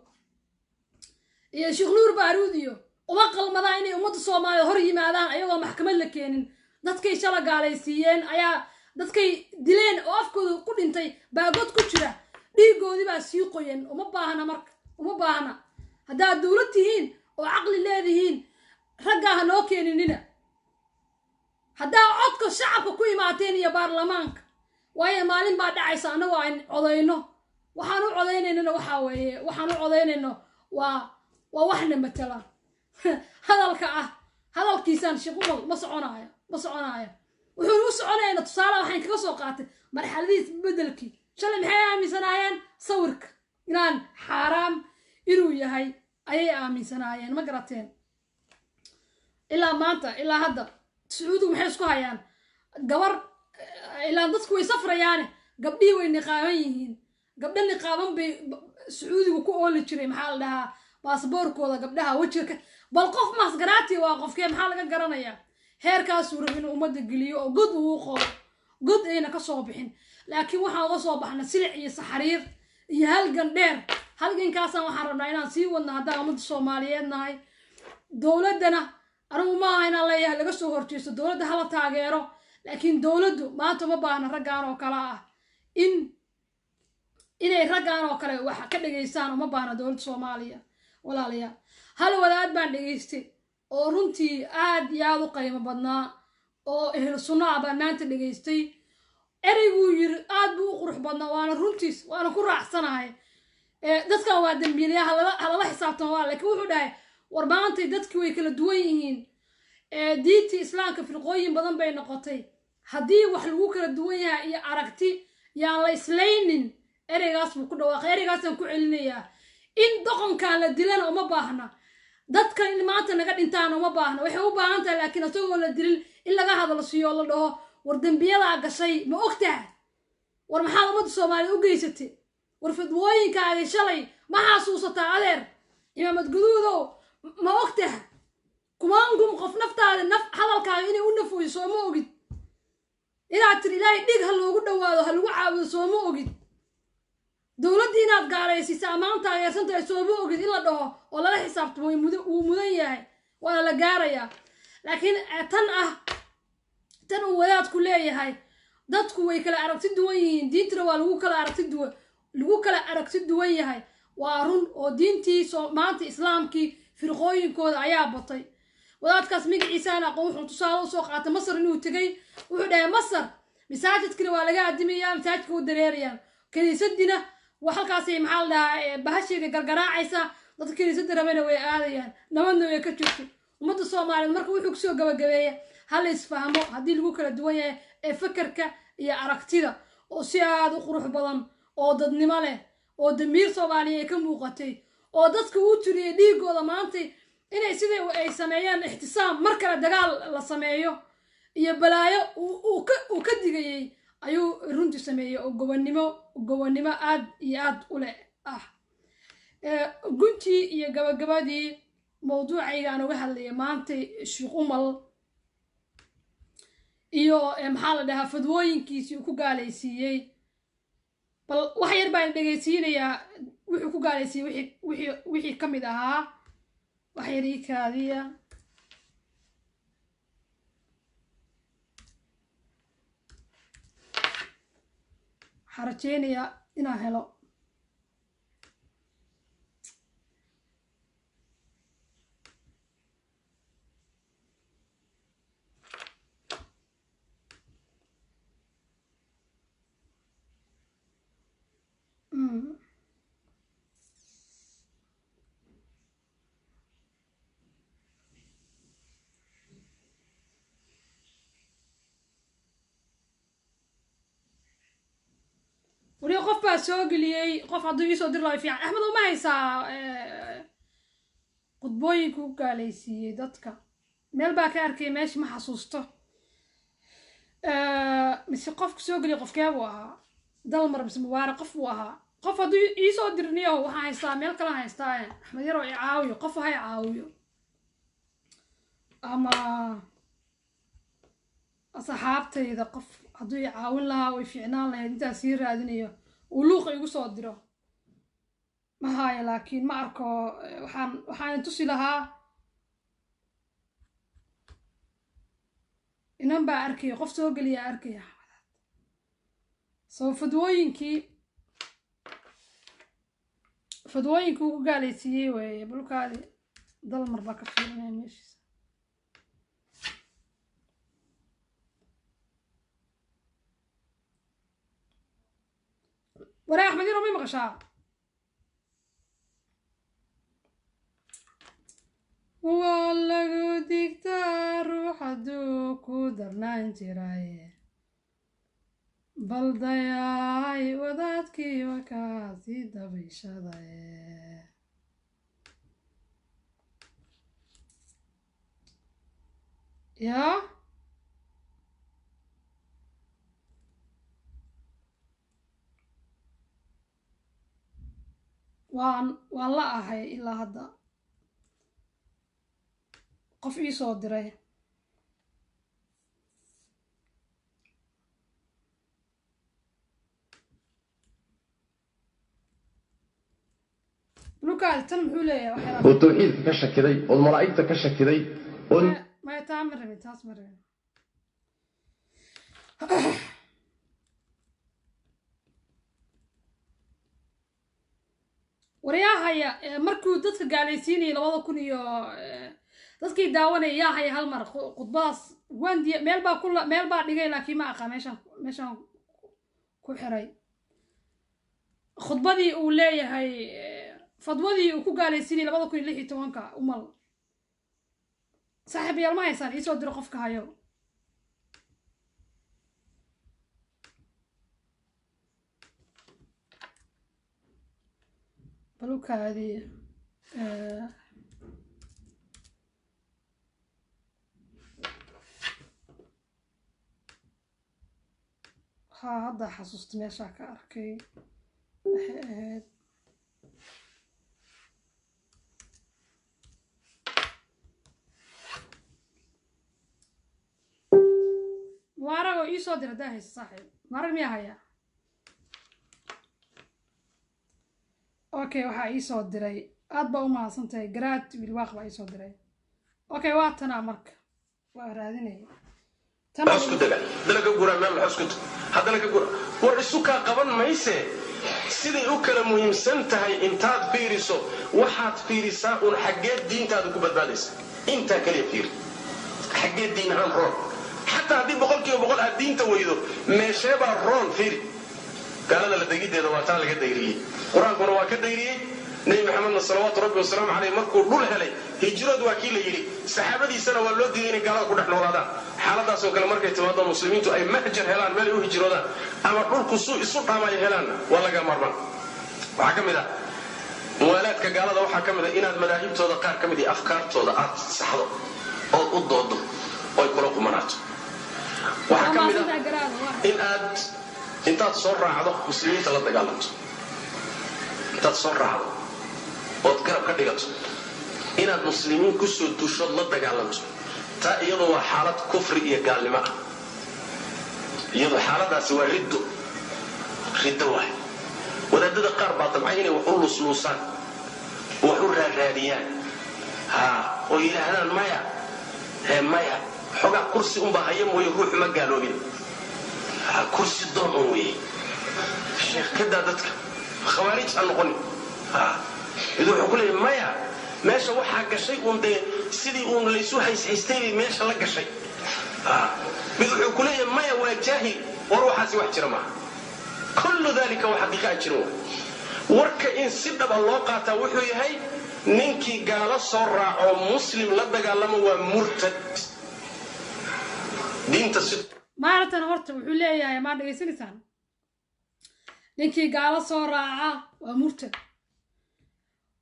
Sheekh Nuur Baaruud iyo uma qalmadaan inay ummadda Soomaaliya hor yimaadaan ayagoo maxkamad la keenin. Dadkay shala gaalaysiiyeen ayaa dadkay dileen oo afkooda ku dhintay baagod ku jira, dhiigoodii baa sii qoyan. Uma baahna marka, uma baahna. Haddaad dowlad tihiin oo caqli leedihiin, raggaa ha noo keeninina. Haddaa codka shacabka ku imaateen iyo baarlamaanka, waayo maalin baa dhacaysa annagoo aan codayno. Waxaan u codaynaynana waxaa weeye, waxaan u codaynayno waa waxna matala. Hadalka ah hadalkiisaan Shiqumal ma soconaayo, ma soconaayo. Wuxuuna u soconayna tusaale waxaan kaga soo qaatay marxaladiis bedelkii. Shalay maxay aaminsanaayeen? Sawirka inaan xaaraam inuu yahay ayay aaminsanaayeen. Ma garateen? Ilaa maanta, ilaa hadda Sacuudigu maxay isku hayaan? Gabar ilaa dadku way safrayaane, gabdhihii way niqaaban yihiin. Gabdho niqaaban bay Sacuudigu ku ooli jiray, maxaa la dhahaa, baasboorkooda gabdhaha wejiga. Bal qof maasgaraati waa qofkee? Maxaa laga garanayaa? Heerkaasuu rab inuu ummadda geliyo oo god uu qoro, god ayna ka soo bixin. Laakiin waxaan uga soo baxna silic iyo saxariir iyo halgan dheer. Halgankaasaan waxaan rabnaa inaan sii wadno haddaan ummadda Soomaaliyeed nahay. Dowladdana anigu maaha inaan leeyahay laga soo horjeesto dowladda, hala taageero, laakiin dowladdu maanta uma baahna raggaan oo kale ah inay raggaan oo kale wax ka dhegaystaan. Uma baahna dowladda Soomaaliya. Walaalayaal, hal wadaad baan dhegaystay oo runtii aad iyo aad u qiimo badnaa oo Ehlu Sunno ah baan maanta dhegaystay. Ereyguu yiri aad buu u qurux badnaa, waana runtiis, waana ku raacsanahay. Dadkan waa dambiilayaa, halala xisaabtan waa, laakiin wuxuu dhahay: "War maantay dadkii way kala duwan yihiin, diintii Islaamka firqooyin badan bay noqotay. Haddii wax lagu kala duwan yahay iyo aragti, yaan la islaynin." Ereygaas buu ku dhawaaqay, ereygaasaan ku celinayaa. In doqonkan la dilana uma baahna, dadkan in maanta naga dhintaan uma baahna. Waxay u baahan tahay laakiin isagoo la dilin in laga hadlo siiyo, la dhaho: "War dembiyadaa gashay ma ogtahay? War maxaad ummadda Soomaaliya u geysatay? War fidwooyinkaagi shalay ma xasuusataa? Adeer Imaamad Guduudow, ma ogtahay kumaankum qof naftaada naf hadalkaaga inay u nafooyso? Ma ogid?" Inaad tiri Ilaahay dhig ha loogu dhawaado, ha lagu caabudo, sooma ogid. Dowladdii inaad gaalaysiisa ammaan taageersantahay, sooma ogid. In la dhaho oo lala xisaabtamo wuu mudan yahay, waana la gaarayaa. Laakiin tan ah, tan uu wadaadku leeyahay, dadku way kala aragti duwan yihiin, diintuna waa lagu kala aragti duwan yahay, waa run. Oo diintii soo maanta islaamkii firqooyinkooda ayaa batay. Wadaadkaas magaciisaan aqoon, wuxuu tusaale usoo qaatay Masar inuu tegey. Wuxuu dhahay Masar masaajidkina waa laga adimayaa, masaajidka u dareerayaan, kiniisadina waa halkaasay, maxaa la dhahaa, bahasheeda gargaraacaysa, dadka kiniisadda rabana way aadayaan, nabadna way ka joogtay ummadda Soomaaliyeed. Marka wuxuu kusoo gabagabeeya, ha la isfahmo haddii lagu kala duwan yahay ee fekerka iyo aragtida, oo si aada u qurux badan oo dadnimo leh oo damiir Soomaaliya ay ka muuqatay, oo dadka uu turiyey dhiigooda maantay inay sidai ay sameeyaan ixtisaam, mar kale dagaal la sameeyo iyo balaayo uu ka digayey ayuu runtii sameeyey, oo gobonnimo aad iyo aad u leh ah. Guntii iyo gabagabadii mawduucayga aan uga hadlaya maantay, Sheekh Umal iyo maxaa la dhahaa, fadwooyinkiisii uu ku gaalaysiiyey, bal wax yar baan dhegaysiinayaa wuxuu ku gaalaysiiyey, wixii ka mid ahaa. Wax yar ii kaadiya. Waxaan rajeynayaa inaan helo. Weli qof baa soo geliyey. Qof hadduu iisoo dir lahay fiican. Axmed, uma haysaa khudbooyinka u gaalaysiiyey dadka? Meel baa ka arkay, meesha ma xasuusto. Mise qofka soo geliyay qofkee buu ahaa? Dalmar mise Mubaarak qof buu ahaa. Qof hadduu iisoo dirniyo, waxaan haystaa meel kalaan haystaa. Axmed Yarow, i caawiyo, qof ha i caawiyo ama asxaabtayda qof hadduu i caawin lahaa way fiicnaan lahayd. Intaan sii raadinayo uu luuqa igu soo diro, ma haayo, laakiin ma arko. Waxaan tusi lahaa inan baa arkaya, qof soo geliya arkaya. Soo fadwooyinkii ugu gaalaysiiyey weeye. Bulkaadi Dalmar baa ka fiirinaya meeshiisa. Waraa Axmed Yaro, may maqashaa? Waa lagu digtaa ruux hadduu ku darnaan jiraye, bal dayaay wadaadkii wakaasi dabayshadaye. Yaa waan la ahay ilaa hadda qof ii soo diray. Blukaadi tan muxuu leeyahay? Wax yar. Oo tawxiidka ka shakiday, ood malaa'igta ka shakiday, ood Maya, taa ma rabin, taas ma rabin. Waryaahaya, markuu dadka gaalaysiinayay 2000 iyo dadkii daawanaya, yaa haya hal mar khudbadaas? Waan diya, meel baa ku, meel baa dhigay, laakiin ma aqaa meeshaan ku xiray khudbadii uu leeyahay, fadwadii uu ku gaalaysiinayay 2016-ka. Umal, saaxiibayaal, ma haysaan? Iisoo diro qofka hayo. Balukaadii haa, hadda xasuusta meeshaa ka arkay waxay ahayd. Mubaarago, Ii soo dir haddaa haysa, saaxiib. Marar miyaa hayaa? Okay, waxaa ii soo diray, aad baa u mahadsantahay, Garaad Wilwaaq baa ii soo diray. Okay, waa tanaa. Marka waa raadinaya. Isku daga, haddana ka guraa meel laxos ku haddana ka gura. War, isu kaa qaban mayse. Siday u kala muhiimsan tahay intaad fiiriso, waxaad fiirisaa uun xaggeed diintaada ku badbaadaysa. Intaa kaliya fiiri, xaggee diin ahaan roon. Xataa haddii 100% aad diinta weydo, meesheebaa roon fiiri. Gaalada la degideeda waa taa laga dayriyey, Qur-aankuna waa ka dayriyey. Nebi Maxamedna, salawaatu rabbi wasalaamu caleyh, markuu dhul helay hijrood waa kii la yidhi, saxaabadiisana waa loo diiday inay gaalada ku dhex noolaadaan. Xaaladaasoo kale markay timaado, muslimiintu ay mahjar helaan, meel ay u hijroodaan ama dhulku suu isu dhaamay helaanna, waa laga maarmaan. Waxaa ka mid ah muwaalaadka gaalada, waxaa ka mid ah inaad madaahibtooda qaar ka mid iyo afkaartooda aad saxdo ood u doodo oy kula qumanaato. Waxaa ka mid ah in aad intaad soo raacdo muslimiinta la dagaalanto, intaad soo raacdo ood garab ka dhigato inaad muslimiin kusoo dushood la dagaalanto. Taa iyadu waa xaalad kufri iyo gaalnimo ah. Iyadu xaaladaasi waa riddo, riddo waay. Wadaadada qaar baa damcay inay wax u luusluusaan, wax u raaraadiyaan, ha oo yidhaahdaan maya, he maya, xogaa kursi unbaa haya mooye, ruuxu ma gaaloobin, kursi doon un weeye. Sheekh, kadaa dadka khawaarij ha noqonin. Mid wuxuu ku leeyahy maya, meesha waxaa gashay uun dee sidii uun laysu hayshaystay bay meesha la gashay. Mid wuxuu ku leeyahay maya, waa jaahil. War, waxaasi wax jira maaha. Kullu dalika waa xaqiiqa aan jirin. Warka in si dhaba loo qaataa wuxuu yahay, ninkii gaalo soo raaco muslim la dagaalamo waa murtad diinta si Maaratan horta wuxuu leeyahay, maa dhegaysanaysaan? Ninkii gaalo soo raaca waa murtad.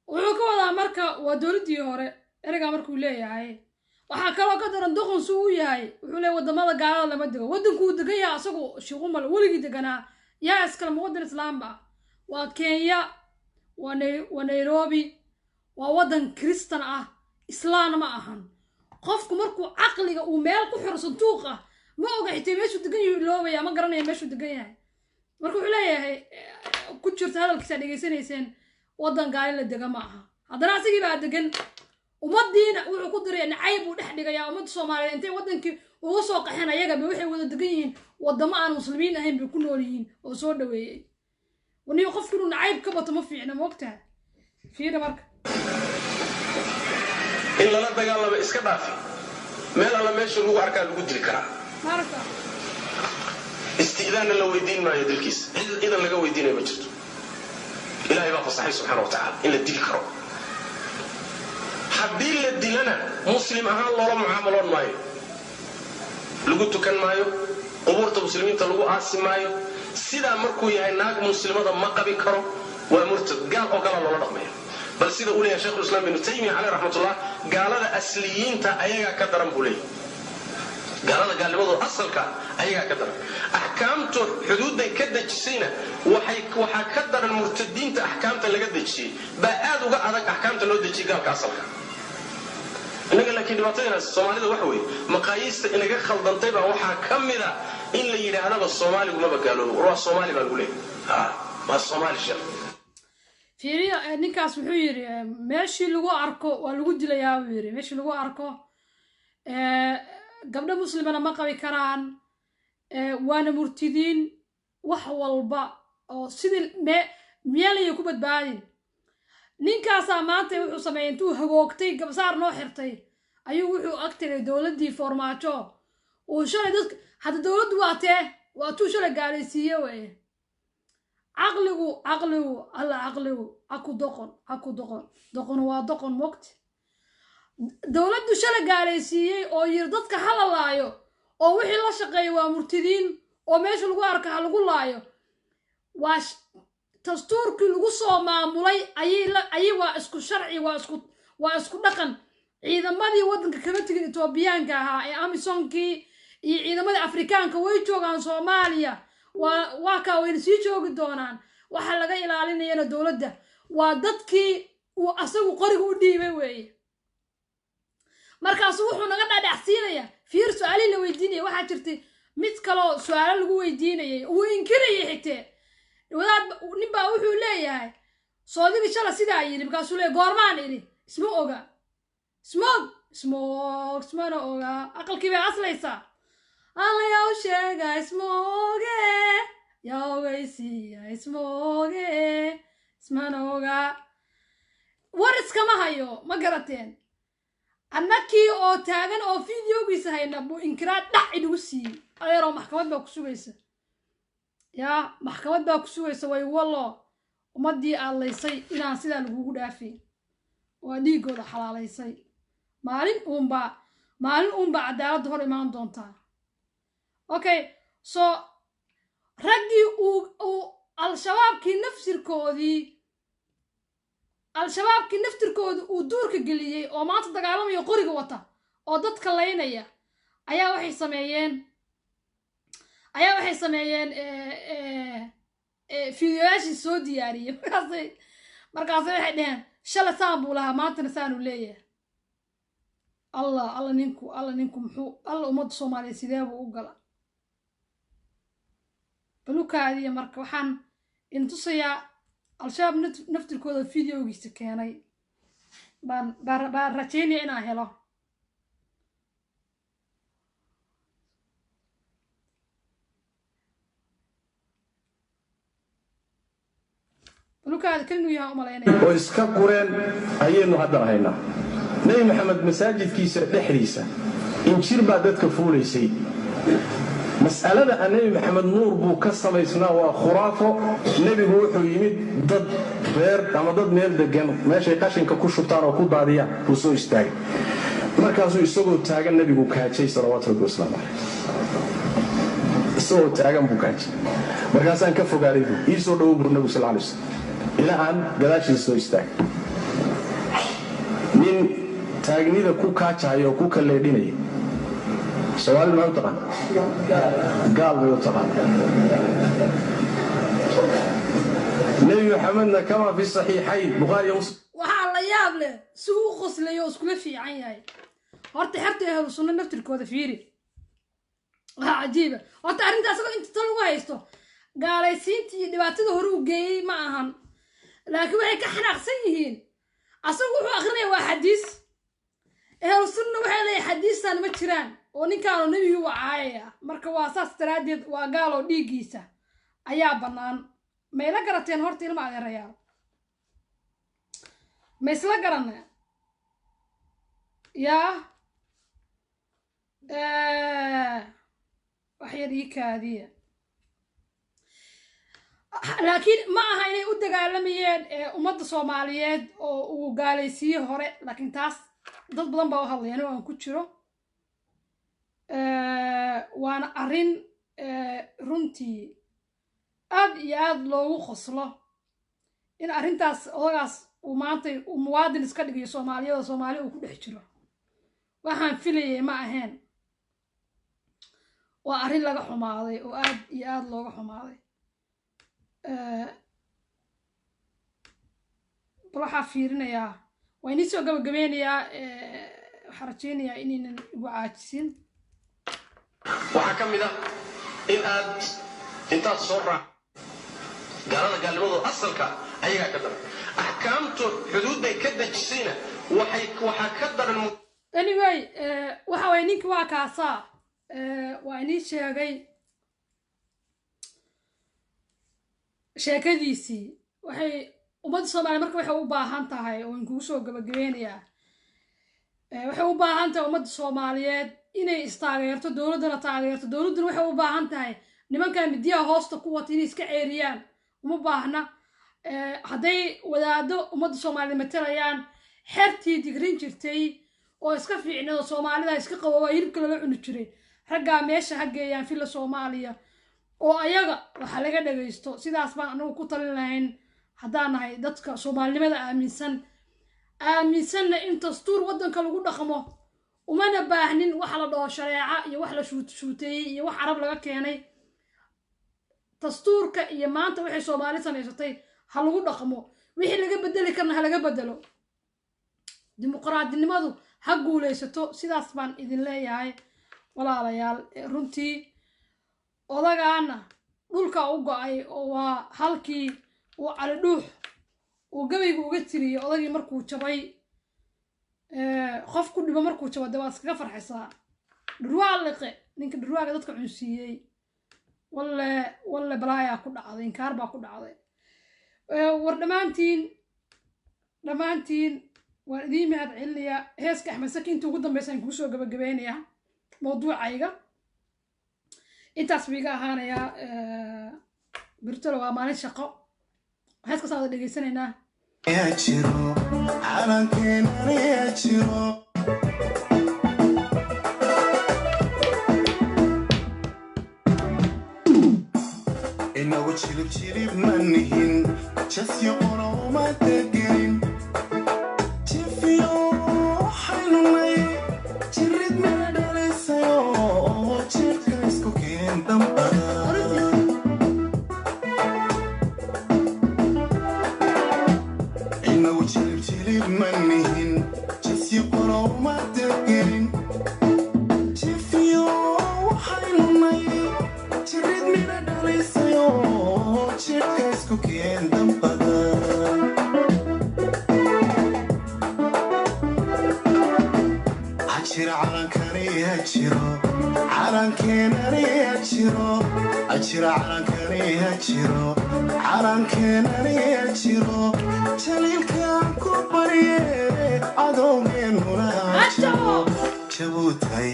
Wuxuu ka wadaa marka waa dowladdii hore ereygaa markuu leeyahay. Waxaa kaloo ka daran, doqon suu u yahay, wuxuu leeyahay waddamada gaalada lama dego. Waddankuu degan yahay asagu shiqumal weligii deganaa yaa iskale? Ma waddan islaamba ah? Waa Kenya, waa Nairobi, waa waddan Kristan ah, islaana ma ahan. Qofku markuu caqliga uu meel ku xiro sanduuq ah, ma oga xitaa meeshuu degan yahay, iloobaya, ma garanaya meeshuu degan yahay. Marka wuxuu leeyahay, ku jirta hadalkiisa dhegaysanayseen, waddan gaali la dega ma aha. Haddana asigii baa degan. Ummaddiina wuxuu ku diray nacayb buu dhex dhigayaa ummadda Soomaaliyeed. Intay waddankii uga soo qaxeen ayagaba, waxay wada degan yihiin waddamo aan muslimiin ahayn bay ku nool yihiin oo soo dhaweeyey. Waniyo qofku inuu nacayb ka bato ma fiicna, ma ogtahay? Fiira marka. In lala dagaalamo iska dhaafi, meel alla meesha lagu arkaa lagu dili karaa. Maaragta? Isti'daanna la weydiin maayo dilkiisa, cid idan laga weydiinayo ma jirto. Ilahay baa fasaxay subxana wa tacala in la dili karo. Haddii la dilana muslim ahaan loola mucaamaloon maayo, lagu tukan maayo, qubuurta muslimiinta lagu aasi maayo. Sidaa markuu yahay, naag muslimada ma qabi karo, waa murtad, gaal oo kalaa loola dhaqmaya. Bal sida uu leeyahay Shekhulislaam Ibnu Taymiya caleyh raxmatullah, gaalada asliyiinta ayagaa ka daran buu leeyahay. Gaalada gaalnimadooda asalka ayagaa ka daran. Axkaamtu xuduudday ka dejisayna waxaa ka daran murtadiinta. Axkaamta laga dejiyey baa aad uga adag axkaamta loo dejiyey gaalka asalka. Innaga laakiin dhibaatadinaas Soomaalida waxa weeye, maqaayiista inaga khaldantay baa waxaa ka mida in la yidhaahdaba Soomaaligu maba gaaloobo. War, waa Soomaali baa lagu leeyahay, waa Soomaali sheekh. Fiiriya, ninkaas wuxuu yidhi meeshii lagu arko waa lagu dilayaa buu yidhi. Meeshii lagu arko, gabdho muslimana ma qabi karaan, waana murtidiin. Wax walba oo sidii meelaya ku badbaadin. Ninkaasaa maanta wuxuu sameeyey, intuu hagoogtay, gabsaar noo xirtay, ayuu wuxuu ag tegay dowladdii Foormaajo uu shalay dadka. Hadda dowladdu waa tee? Waa tuu shalay gaalaysiiye weye. Caqligu, caqligu alla, caqligu aku doqon, aku doqon, doqon waa doqon mogti. Dowladdu shalay gaalaysiiyey oo yiri dadka hala laayo, oo wixii la shaqeeya waa murtidiin, oo meesha lagu arka ha lagu laayo, waa dastuurkii lagu soo maamulay ayay la ayay. Waa isku sharci, waa isku dhaqan. Ciidamadii waddanka kama tegin, Etoobiyaanka ahaa ee Amisonkii iyo ciidamadii Afrikaanka way joogaan Soomaaliya. Waa kaa wayna sii joogi doonaan. Waxaa laga ilaalinayana dowladda waa dadkii uu asagu qoriga u dhiibay weeye. Markaasu wuxuu naga dhaadhacsiinaya, fiir, su-aalihii la weydiinaya waxaa jirtay Mid kaloo su-aalo lagu weydiinayay uu inkirayay xitee wadaad ninbaa wuxuu leeyahay soodigi shala sidaa yidhi, markaasuu leeyahy goormaan idhi. Isma oga, isma og, isma og, ismana oga. Aqalkii bay aslaysaa. Alla yaa u sheega, isma oge, yaa ogeysiiya, isma oge, ismana oga, war iskama hayo. Ma garateen? Annakii oo taagan oo videogiisa hayna buu inkiraad dhac inagu siiyey. Adeeroo, maxkamad baa ku sugaysa, yaa maxkamad baa ku sugaysa. Way wallo ummaddii aad laysay inaan sidaa lagugu dhaafay waa dhiiggooda xalaalaysay. Maalin uunbaa cadaaladda hor imaan doontaa. Okay, so raggii uu al-shabaabkii naftirkoodii uu duurka geliyey oo maanta dagaalamaya, qoriga wata oo dadka laynaya, ayaa waxay sameeyeen fideoyaashii soo diyaariyey. Markaasay waxay dheheen shala saan buu lahaa, maantana saanuu leeyahay. Allah, alla ninku, alla ninku muxuu, alla ummadda Soomaaliyeed sidee buu u gala balukaadiya. Marka waxaan in tusayaa al-shabaab naftirkooda videogiisa keenay baan rajaynaya inaan helo. Balukaadi kan inuu yahay umalaynaya. Oo iska gureen ayaynu haddana haynaa. Nebi Maxamed masaajidkiisa dhexdiisa injir baa dadka fuulaysay. Mas'alada a Nebi Maxamed nuur buu ka samaysnaa waa khuraafo. Nebigu wuxuu yimid dad reer ama dad meel degan, meeshay qashinka ku shubtaan oo ku daadiyaan buu soo istaagay. Markaasuu isagoo taagan nebigu kaajay, salawaatu rabbi wasalaamu caleyh. Isagoo taagan buu kaajay. Markaasaan ka fogaaday buu ii soo dhowow buu nebigu sal alay slam, ilaa aan gadaashiisa soo istaagay. Nin taagnida ku kaajahaya oo ku kalleedhinaya, Soomaalida maxay u taqaan? Gaal bay u taqaan. Nebi Maxamedna kamaa fi saxiixayn, Bukhaari iyo Muslim. Waxaa la yaab leh si uu u qoslayo oo iskula fiican yahay. Horta xerta ahlu sunno naftirkooda fiiri, waxaa cajiiba horta arrinta asagoo inta tan lagu haysto gaalaysiintii iyo dhibaatada hore u geeyey ma ahan, laakiin waxay ka xanaaqsan yihiin asagu wuxuu akrinaya waa xadiis. Ahlu sunna waxay leeyahay xadiistan ma jiraan oo ninkaanu nebigii waa caayaya. Marka waa saas daraaddeed waa gaaloo dhiiggiisa ayaa bannaan. Ma ila garateen horta, ilma adeerayaal? Ma isla garana? Yaa wax yar ii kaadiya. Laakiin ma aha inay u dagaalamayeen ummadda Soomaaliyeed oo uu gaalaysiiye hore, laakiin taas dad badan baa u hadlaya, anigo aan ku jiro. Waana arrin runtii aad iyo aad loogu qoslo in arrintaas odagaas uu maanta uu muwaadin iska dhigayo Soomaaliyada, Soomaali uu ku dhex jiro. Waxaan filayay ma ahayn. Waa arrin laga xumaaday oo aad iyo aad looga xumaaday. Bal waxaa fiirinayaa, waa inii soo gabagabeynayaa. Waxaan rajeynayaa inaynan igu caajisin. Waxaa ka mid ah in aad intaad soo raac gaalada, gaalnimadooda asalka ayagaa ka daran, axkaamtu xuduudday ka dejisayna waxay waxaa ka daran. Anyway, waxa waye ninki waa kaasaa, waa inii sheegay sheekadiisii. Waxay ummadda Soomaaliya marka waxay u baahan tahay oo inkugu soo gabagabeynayaa, waxay u baahan tahay ummadda Soomaaliyeed inay istaageerto, dowladdana taageerto. Dowladduna waxay u baahan tahay nimankan midiyaha hoosta ku wata inay iska ceeriyaan. Uma baahna hadday wadaado ummadda Soomaaliyeed matalayaan, xertii digrin jirtay oo iska fiicneed oo Soomaalida iska qabowaa, hilibka lala cuni jiray, raggaa meesha ha geeyaan Villa Soomaaliya oo ayaga waxa laga dhagaysto. Sidaas baan anagu ku talin lahayn haddaan nahay dadka soomaalinimada aaminsan, aaminsanna in dastuur waddanka lagu dhaqmo. Umana baahnin waxa la dhaho shareeca iyo wax la shuuteeyey iyo wax Carab laga keenay. Dastuurka iyo maanta waxay Soomaali samaysatay ha lagu dhaqmo, wixii laga bedeli karna ha laga bedelo, dimuqraadinimadu ha guulaysato. Sidaas baan idin leeyahay, walaalayaal. Runtii Odagaana dhulka u go'ay oo waa halkii uu Cali Dhuux uu gabayga uga tiriyey odagii markuu jabay. Qof ku dhibo markuu jabo, dee waad iskaga farxaysaa. Dhurwaa liqe ninka dhurwaaga dadka cunsiiyey. Walle walle, balaayaa ku dhacday, inkaar baa ku dhacday. War dhammaantiin, dhammaantiin waan idiin mahad celinayaa. Heeska Axmed Saki intii ugu dambaysa aan kugu soo gabagabeynayaa. Mawduucayga intaas buu iga ahaanayaa. Birtolo waa maalin shaqo. Heeskaasaan wada dhegeysanaynaa. Jiro calankeenana jiro. Inagu jilib jilib ma nihin, jasyo qoroma degelin, jifiyo waxaynunay jirid meel dhalisayo oo jirka isku keen dambada. Inagu jilib jilib ma nihin, jasyo qoroma degelin, jifiyo waxaynunay jirid meel dhalisayo oo jirka isku keen dambada. Hajiro calankani, hajiro calankeenani, hajiro, hajiro calankani, hajiro calankeenani, hajiro jaliilkaan ku barye cadowgeennuna hajiro. Jabuutay,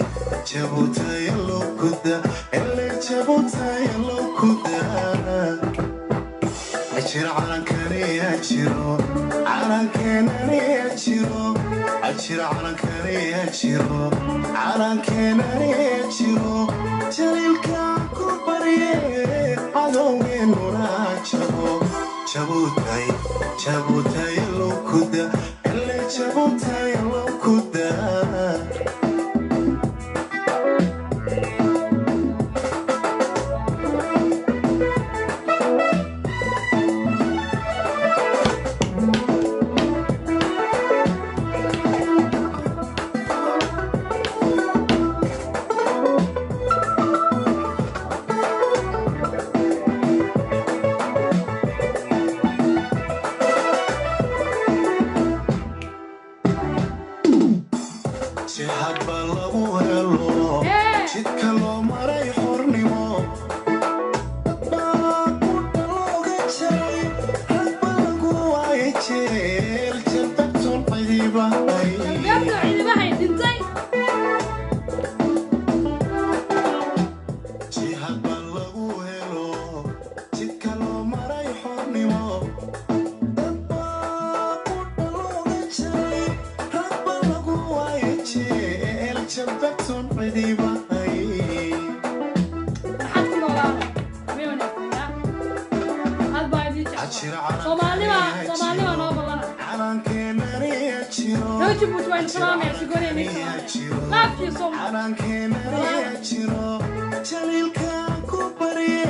Jabuutay lokuda ele, Jabuutay lokuda. Hajiro calankani, hajiro calankeenani, hajiro, hajiro calankani, hajiro calankeenani, hajiro jaliilkaan ku barye cadowgeennuna jabo. Jabuutay, Jabuutay lokuda ele, Jabuutay lokuda. Jihad baa lagu helo jidka loo maray xornimo, baa ku dhalooga jaray, ragba lagu waayay jeel jabtabtoon cidibahay. Jalbeebta ciidimahay dhintay. Jihad baa lagu helo jidka loo maray xornimo, dad baa ku dhalooga jaray, ragba lagu waayay jeel jabtabtoon cidibahay. Maxaad ku noolaada? Habeen wanaagsan yaa. Aad baa idiin jeclaa. Soomaalnima, Soomaalnima noo ballana. Calankeenani jiro. Reer Jabuuti waa idin salaamaya, si gooni idin salaamaya. Love you so much. Calankeenani jiro, jaliilkaan ku barye.